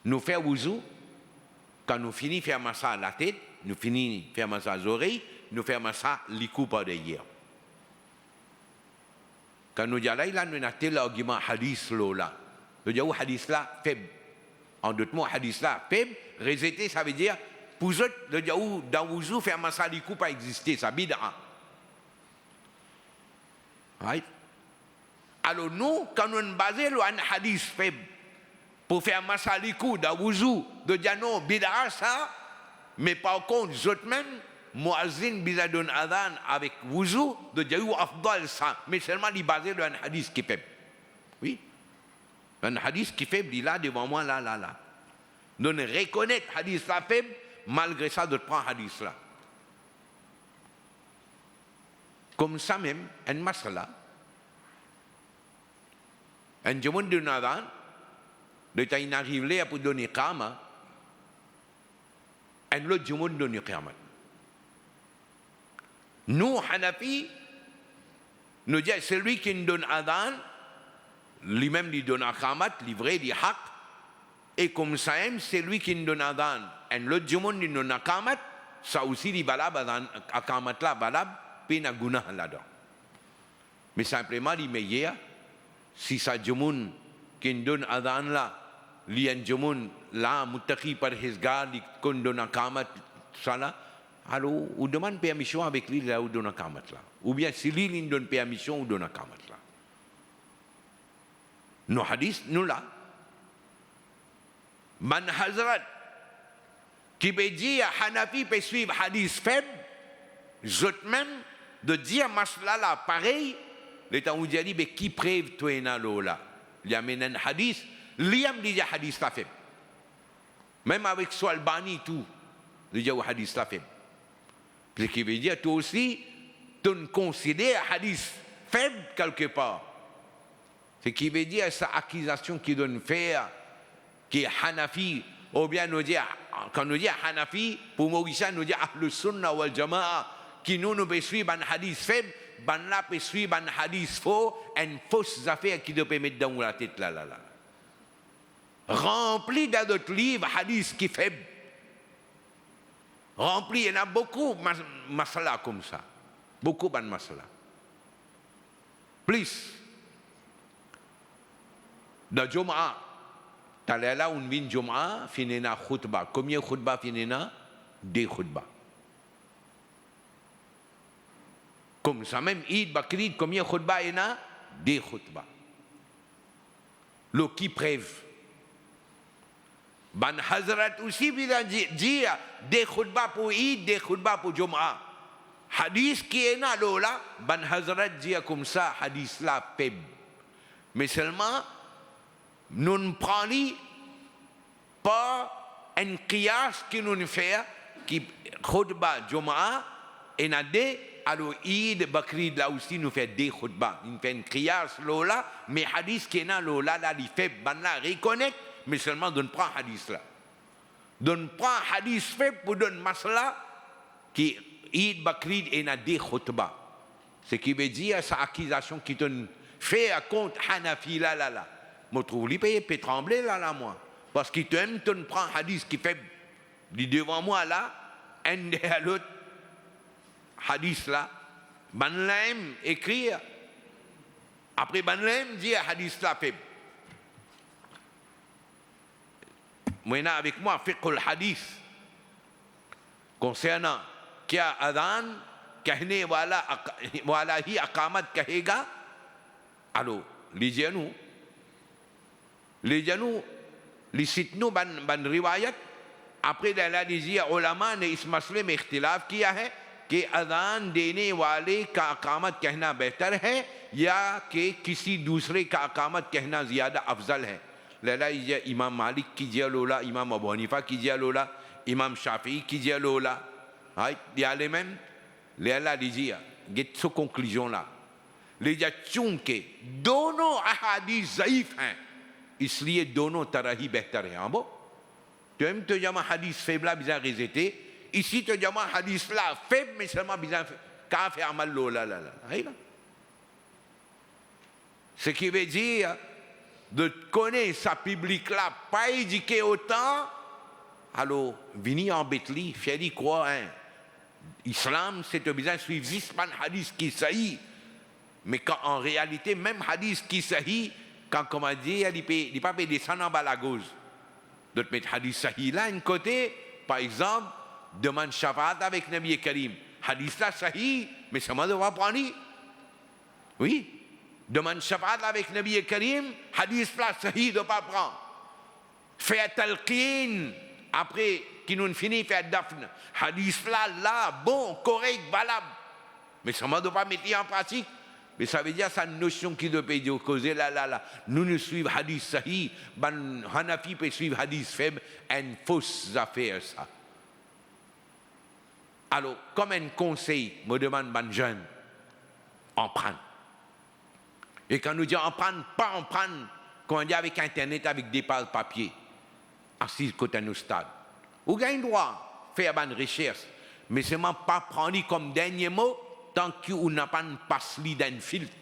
nou fer wouzou, kan nou fini fer masa latet, nou fini fer masa zorey, nou fer masa likou par deryer. Kan nou dir la, la nou ena tel argiman hadis lor la, nou dir ou hadis la feb. An dot mo, hadis la feb, rezete, savedir, pou zot, nou dir ou dan wouzou fer masa likou pa existe, sa bida. Right? Alor nou, kan nou baze lor enn hadis feb pou fer masa likou dan wouzou, zot dir non, bida sa, me par kont zot mem, muazzin bizin donn azan avek wouzou, zot dir ou afdal sa, me selman li baze lor enn hadis ki feb. Wi. Enn hadis ki feb, li la devan mwa la, la, la. Zot rekonet hadis la feb, malgre sa zot pran hadis la. Koumsa mem, enn masala, enn dimoun donn azan, letan inn ariv ler pou donn iqama, enn lot dimoun donn iqamat. Nou Hanafi, nou dir selwi ki donn azan, limem li donn iqamat, li vre, li hak, e koumsa mem selwi ki donn azan, enn lot dimoun li donn iqamat, sa osi li valab, azan, iqamat la valab, pena gouna ladan. Me sinpleman li meyer, si sa dimoun ki donn azan la, li enn dimoun la, muttaqi, parhezgar, li konn donn iqamat, tousala, alor ou demann permision avek li, ler ou donn iqamat la. Oubien si li, li donn permision, ou donn iqamat la. Nou hadis, nou la. Bann Hazrat ki pe dir Hanafi pe swiv hadis feb, zot mem, zot dir masala la parey, Letan ou dir li, "Be ki prev to ena lor la?" Li amenn enn hadis, li mem li dir hadis la feb. Mem avek Sha'lbani tou, li dir ou hadis la feb. Seki vedir, to osi, to'nn konsider hadis feb kelkepar. Seki vedir, sa akizasion ki to'nn fer, ki Hanafi, oubien nou dir, kan nou dir Hanafi, pou Morisien, nou dir Ahlus Sunnah wal Jamaa, ki nou, nou pe swiv bann hadis feb, bannla pe swiv bann hadis for, enn fos zafer ki to pe met dan ou latet la, la, la. Ranpli dan zot liv hadis ki feb. Ranpli, ena boukou mas-, masala koumsa. Boukou bann masala. Plis, dan Jumaa, taler la, ou'nn vinn Jumaa, finn ena khoutba. Komie khoutba finn ena? De khoutba. Koumsa mem, Eid, Bakrid, komie khoutba ena? De khoutba. Lor ki prev? Bann Hazrat osi bizin di-, dir de khoutba pou Eid, de khoutba pou Jumaa. Hadis ki ena lor la, bann Hazrat dir koumsa, hadis la feb. Me selman, nou'nn pran li par enn kiyas ki nou'nn fer, ki khoutba Jumaa ena de, alor Eid, Bakrid la osi nou fer de khoutba. Nou'nn fer enn kiyas lor la, me hadis ki ena lor la, la li feb. Bannla rekonet, me selman zot pran hadis la. Zot pran hadis feb pou donn masala ki Eid, Bakrid ena de khoutba. Seki vedir, sa akizasion ki to'nn fer kont Hanafi la, la, la, mo trouv li pe, pe tranble la, la, mwa. Parski to mem to'nn pran hadis ki feb. Li devan mwa la, enn deryer lot, hadis la, bannla mem ekrir, apre bannla mem dir hadis la feb. Mo ena avek mwa Fiqhul Hadith konsernan kya adhan kahne wala ak-, wala hi aqamat kahega. Alor, li dir nou, li dir nou, li sit nou bann, bann riwayat. Apre lerla li dir, ulama ne is masle mein ikhtilaf kiya hai ki adhan dene wale ka aqamat kahna behtar hai ya ki kisi doosre ka aqamat kahna ziada afzal hai. Lerla li dir Imam Malik ki dir lor la, Imam Abu Hanifa ki dir lor la, Imam Shafi'i ki dir lor la. Right? Li ale mem, lerla li dir, get so konklizion la. Li dir, chunke dono ahadis zaif hain, isliye dono tarah hi behtar hai. An bon? To mem to dir mwa hadis feb la bizin rezete, isi to dir mwa hadis la feb, me selman bizin fe-, kapav fer amal lor la, la, la. Ayo la. Seki vedir, zot kone sa piblik la pa edike otan, alor vini anbet li, fer li krwar, hein, Islam, se to bizin swiv zis bann hadis ki sahi. Me kan an realite, mem hadis ki sahi, kan, kouma dir, li pe, li pa pe desann anba lagoz. Zot met hadis sahi la enn kote, par exanp, demann shafaat avek Nabi Karim. Hadis la sahi, me selman zot pa pran li. Wi, demann shafaat avek Nabi Karim, hadis la sahi, zot pa pran. Fer talqin, apre ki nou'nn fini fer dafn, hadis la, la, bon, korek, valab. Me selman zot pa met li an pratik. Me savedir sa nosion ki zot pe dir, koze la, la, la. Nou, nou swiv hadis sahi, bann Hanafi pe swiv hadis feb, enn fos zafer sa. Alor, kom enn konsey, mo demann bann zenn, aprann. E kan nou dir aprann, pa aprann, kouma dir, avek internet, avek de paz papie, asiz kot enn oustad. Ou gagn drwa fer bann resers, me selman pa pran li kom dernie mo, tanki ou napa pas li dan enn filt.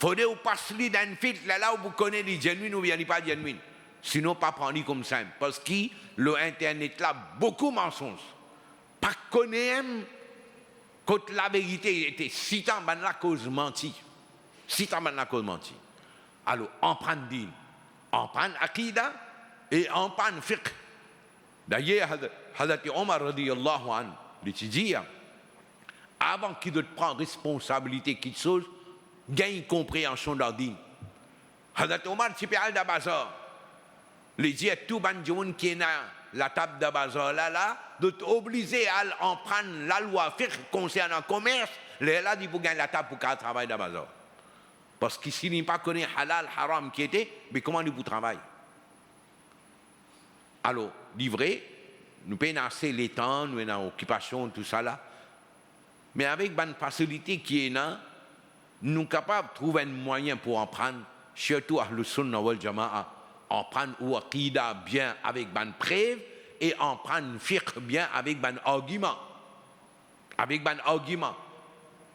Fode ou pas li dan enn filt, lerla ou pou kone li genuine oubien li pa genuine. Sinon, pa pran li koumsa, parski lor internet la, boukou mansonz. Pa kone mem kot laverite ete, sitan bannla koz manti. Sitan bannla koz manti. Alor, aprann din, aprann akida e aprann fiqh. Dayer, Hazrat, Hazrat Omar radiyallahu anhu, li ti dir, avan ki zot pran responsabilite kiksoz, gagn konpreansion dan din. Hazrat Omar ti pe al dan bazar. Li dir tou bann dimoun ki ena latab dan bazar la, la, zot oblize al aprann lalwa fiqh konsernan komers, Lerla li pou gagn latab pou kapav travay dan bazar. Parski si li pa kone halal, haram ki ete, be kouma li pou travay? Alor, li vre, nou pena ase letan, nou ena okipasion, tousala. Me avek bann fasilite ki ena, nou kapav trouv enn mwayin pou aprann, sirtou Ahlus Sunnah wal Jamaa, aprann ou aqida bien avek bann prev e aprann fiqh bien avek bann argiman. Avek bann argiman.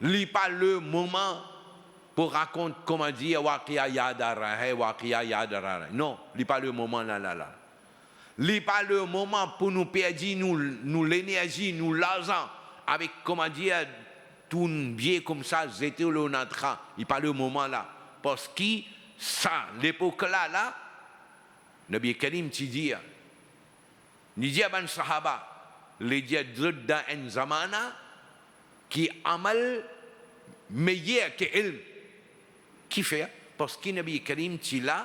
Li pa lemoman pou rakont, kouma dir, waqia Yad Arrahe, waqia Yad Arrahe. Non, li pa lemoman la, la, la. Li pa lemoman pou nou perdi nou, nou lenerzi, nou larzan, avek, kouma dir, tourn vie koumsa, zete lor natra. Li pa lemoman la. Parski sa, lepok la, la, Nabi Karim ti dir, li dir bann sahaba, li dir zot dan enn zamana ki amal meyer ki ilm. Kifer? Parski Nabi Karim ti la,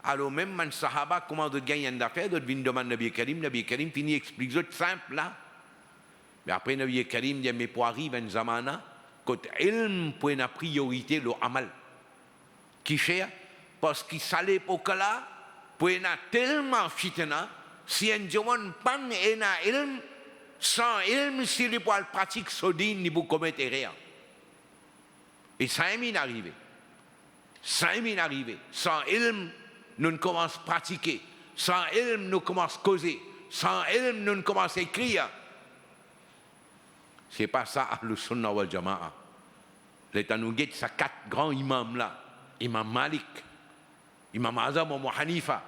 alor mem bann sahaba kouma zot gagn enn zafer, zot vinn demann Nabi Karim, Nabi Karim fini explik zot sinp la. Me apre Nabi Karim dir, me pou ariv enn zamana kot ilm pou ena priyorite lor amal. Kifer? Parski sa lepok la, pou ena telman fitna, si enn dimoun pann ena ilm, san ilm, si li pou al pratik so din, li pou komet erer. E samem inn arive. Samem inn arive. San ilm, nou koumans pratike. San ilm, nou koumans koze. San ilm, nou koumans ekrir. Se pa sa Ahlus Sunnah wal Jamaa. Letan nou get sa kat gran imam la, Imam Malik, Imam Azam Abu Hanifa,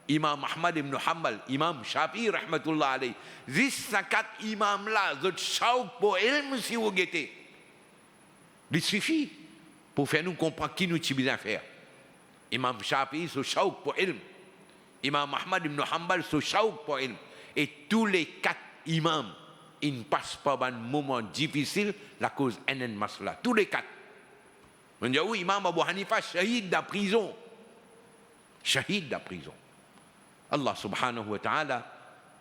Imam Ahmad ibn Hanbal, Imam Shafi'i rahmatullah alayh, zis sa kat imam la, zot shauk pou ilm, si ou gete. Li sifi pou fer nou konpran ki nou ti bizin fer. Imam Shafi'i so shauk pou ilm. Imam Ahmad ibn Hanbal so shauk pou ilm. E toule kat imam inn pas par bann moman difisil lakoz enn, enn masla. Toule kat. Monn dir ou, Imam Abu Hanifa shahid dan prizon. Shahid dan prizon. Allah subhanahu wa ta'ala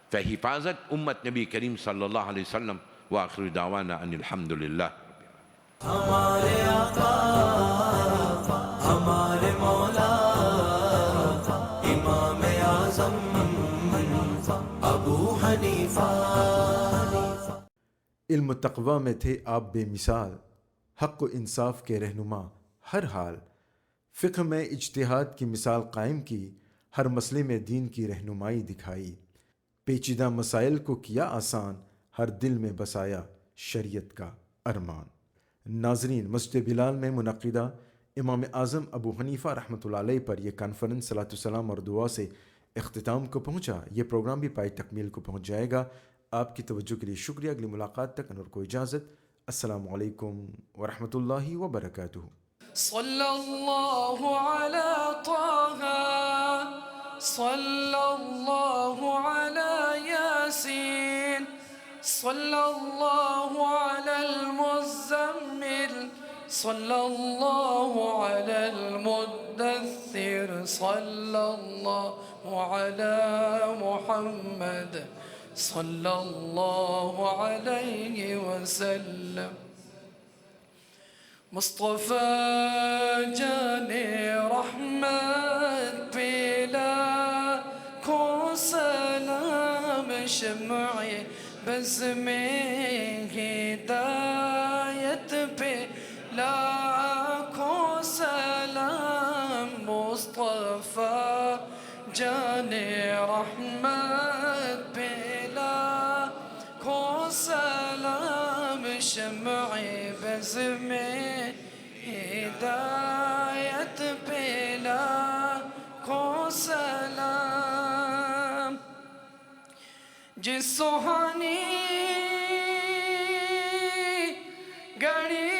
fer hifazat ummat Nabi Karim sallallahu alayhi wa sallam. Wa akhiru da'wana anil hamdulillah. हमारे आका, हमारे मौला, इमाम आज़म अबू हनीफा। علم و تقوی میں تھے آپ بے مثال، حق و انصاف کے رہنما ہر حال۔ فقہ میں اجتہاد کی مثال قائم کی، ہر مسئلے میں دین کی رہنمائی دکھائی۔ پیچیدہ مسائل کو کیا آسان، ہر دل میں بسایا شریعت کا ارمان۔ ناظرین، مسجد بلال میں منعقدہ امام اعظم ابو حنیفہ رحمۃ اللہ علیہ پر یہ کانفرنس صلاۃ السلام اور دعا سے اختتام کو پہنچا۔ یہ پروگرام بھی پائے تکمیل کو پہنچ جائے گا۔ آپ کی توجہ کے لیے شکریہ۔ اگلی ملاقات تک انور کو اجازت۔ السلام علیکم ورحمۃ اللہ وبرکاتہ۔ صلى الله على طه، صلى الله على ياسين، صلى الله على المزمل، صلى الله على المدثر، صلى الله على محمد، صلى الله عليه وسلم۔ مصطفی جان رحمت، پہ لاکھوں سلام، شمع بزم ہدایت، پہ لاکھوں سلام۔ مصطفی جان رحمت، پہ لاکھوں سلام، شمع بزم ہدایت، پہ لاکھوں سلام۔ جس سہانی گھڑی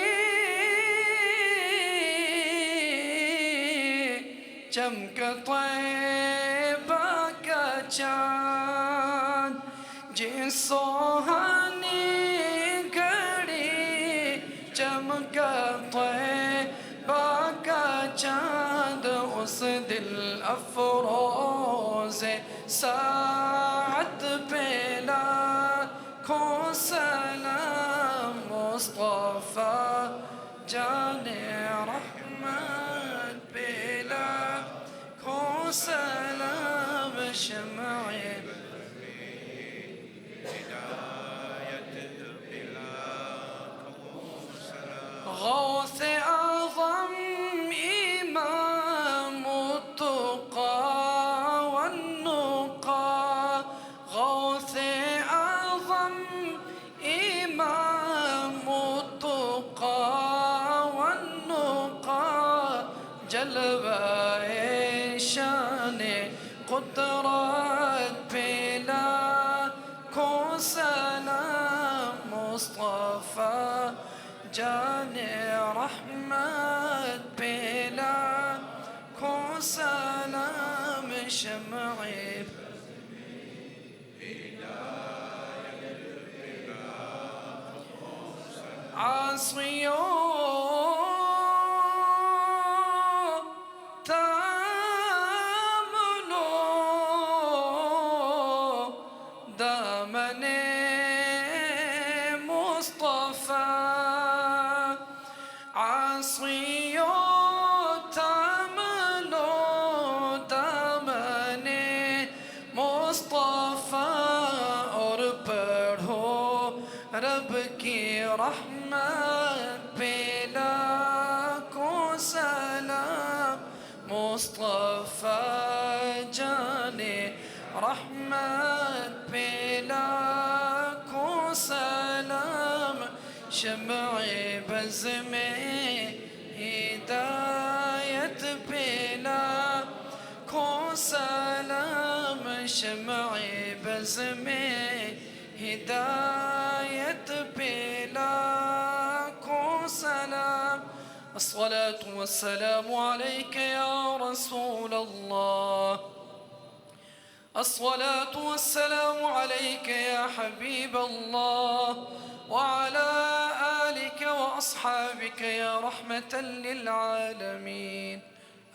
چمک طیبہ کا چاند، جس سہانی گھڑی چمک طیبہ کا چاند، اس دل افروز ساعت پہ لاکھوں سلام۔ مصطفی رحمت پهلا، کون سلام شمع غوث اعظم امام التقی والنقی، غوث اعظم امام التقی والنقی، جلوهٔ شان قدرت پهلا، کون سلام مصطفی جان رحمت پهلا، کون سلام شمع عصی و تمل و دامن مصطفی، عصی و تمل و دامن مصطفی، اور پڑھو رب کی رحمت پهلا، کون سلام مصطفی جان رحمت پهلا، کون سلام شمع بزم هدایت پهلا، کون سلام شمع بزم هدایت پهلا، کون سلام. الصلاة والسلام عليك يا رسول الله. الصلاة والسلام عليك يا حبيب الله، وعلى آلك وأصحابك يا رحمة للعالمين.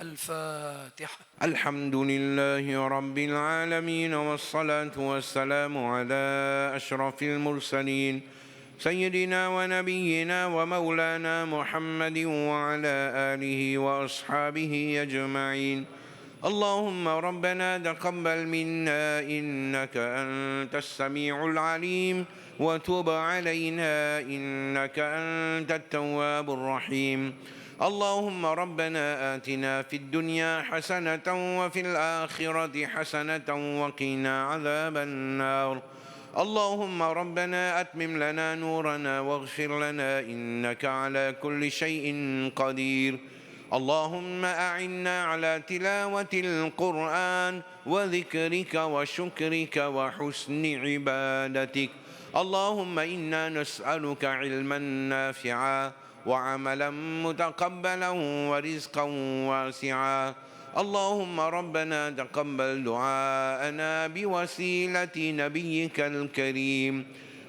الفاتحة. الحمد لله رب العالمين، والصلاة والسلام على أشرف المرسلين، سيدنا ونبينا ومولانا محمد وعلى آله وأصحابه أجمعين. اللهم ربنا تقبل منا إنك أنت السميع العليم، وتب علينا إنك أنت التواب الرحيم. اللهم ربنا آتنا في الدنيا حسنة وفي الآخرة حسنة وقنا عذاب النار. اللهم ربنا أتمم لنا نورنا واغفر لنا إنك على كل شيء قدير. اللهم أعنا على تلاوة القرآن وذكرك وشكرك وحسن عبادتك. اللهم إنا نسألك علما نافعا وعملا متقبلا ورزقا واسعا. اللهم ربنا تقبل دعاءنا بوسيلة نبيك الكريم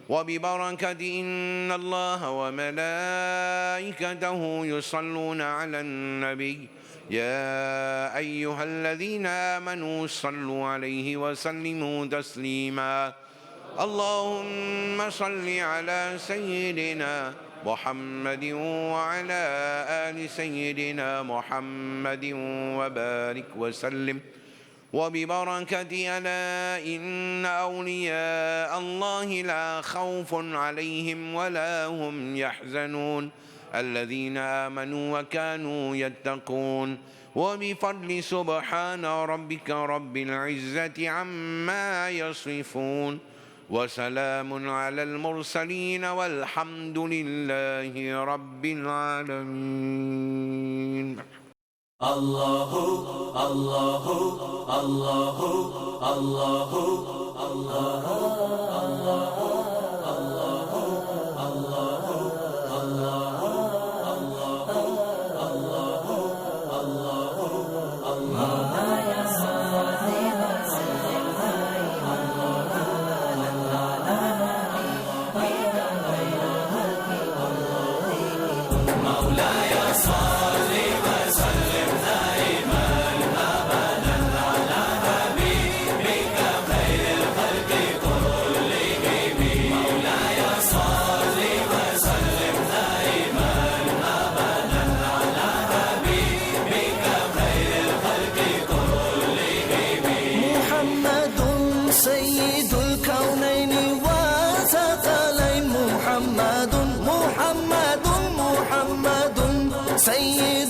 وببركة إن الله وملائكته يصلون على النبي، يا أيها الذين آمنوا صلوا عليه وسلموا تسليما. اللهم صل على سيدنا محمد وعلى آل سيدنا محمد وبارك وسلم وببركته. ألا إن أولياء الله لا خوف عليهم ولا هم يحزنون، الذين آمنوا وكانوا يتقون. وبفضل سبحان ربك رب العزة عما يصفون، وسلام على المرسلين والحمد لله رب العالمين. الله، الله، الله، الله.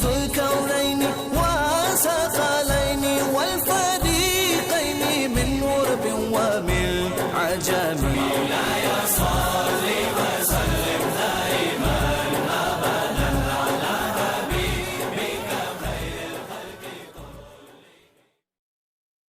Zot kaola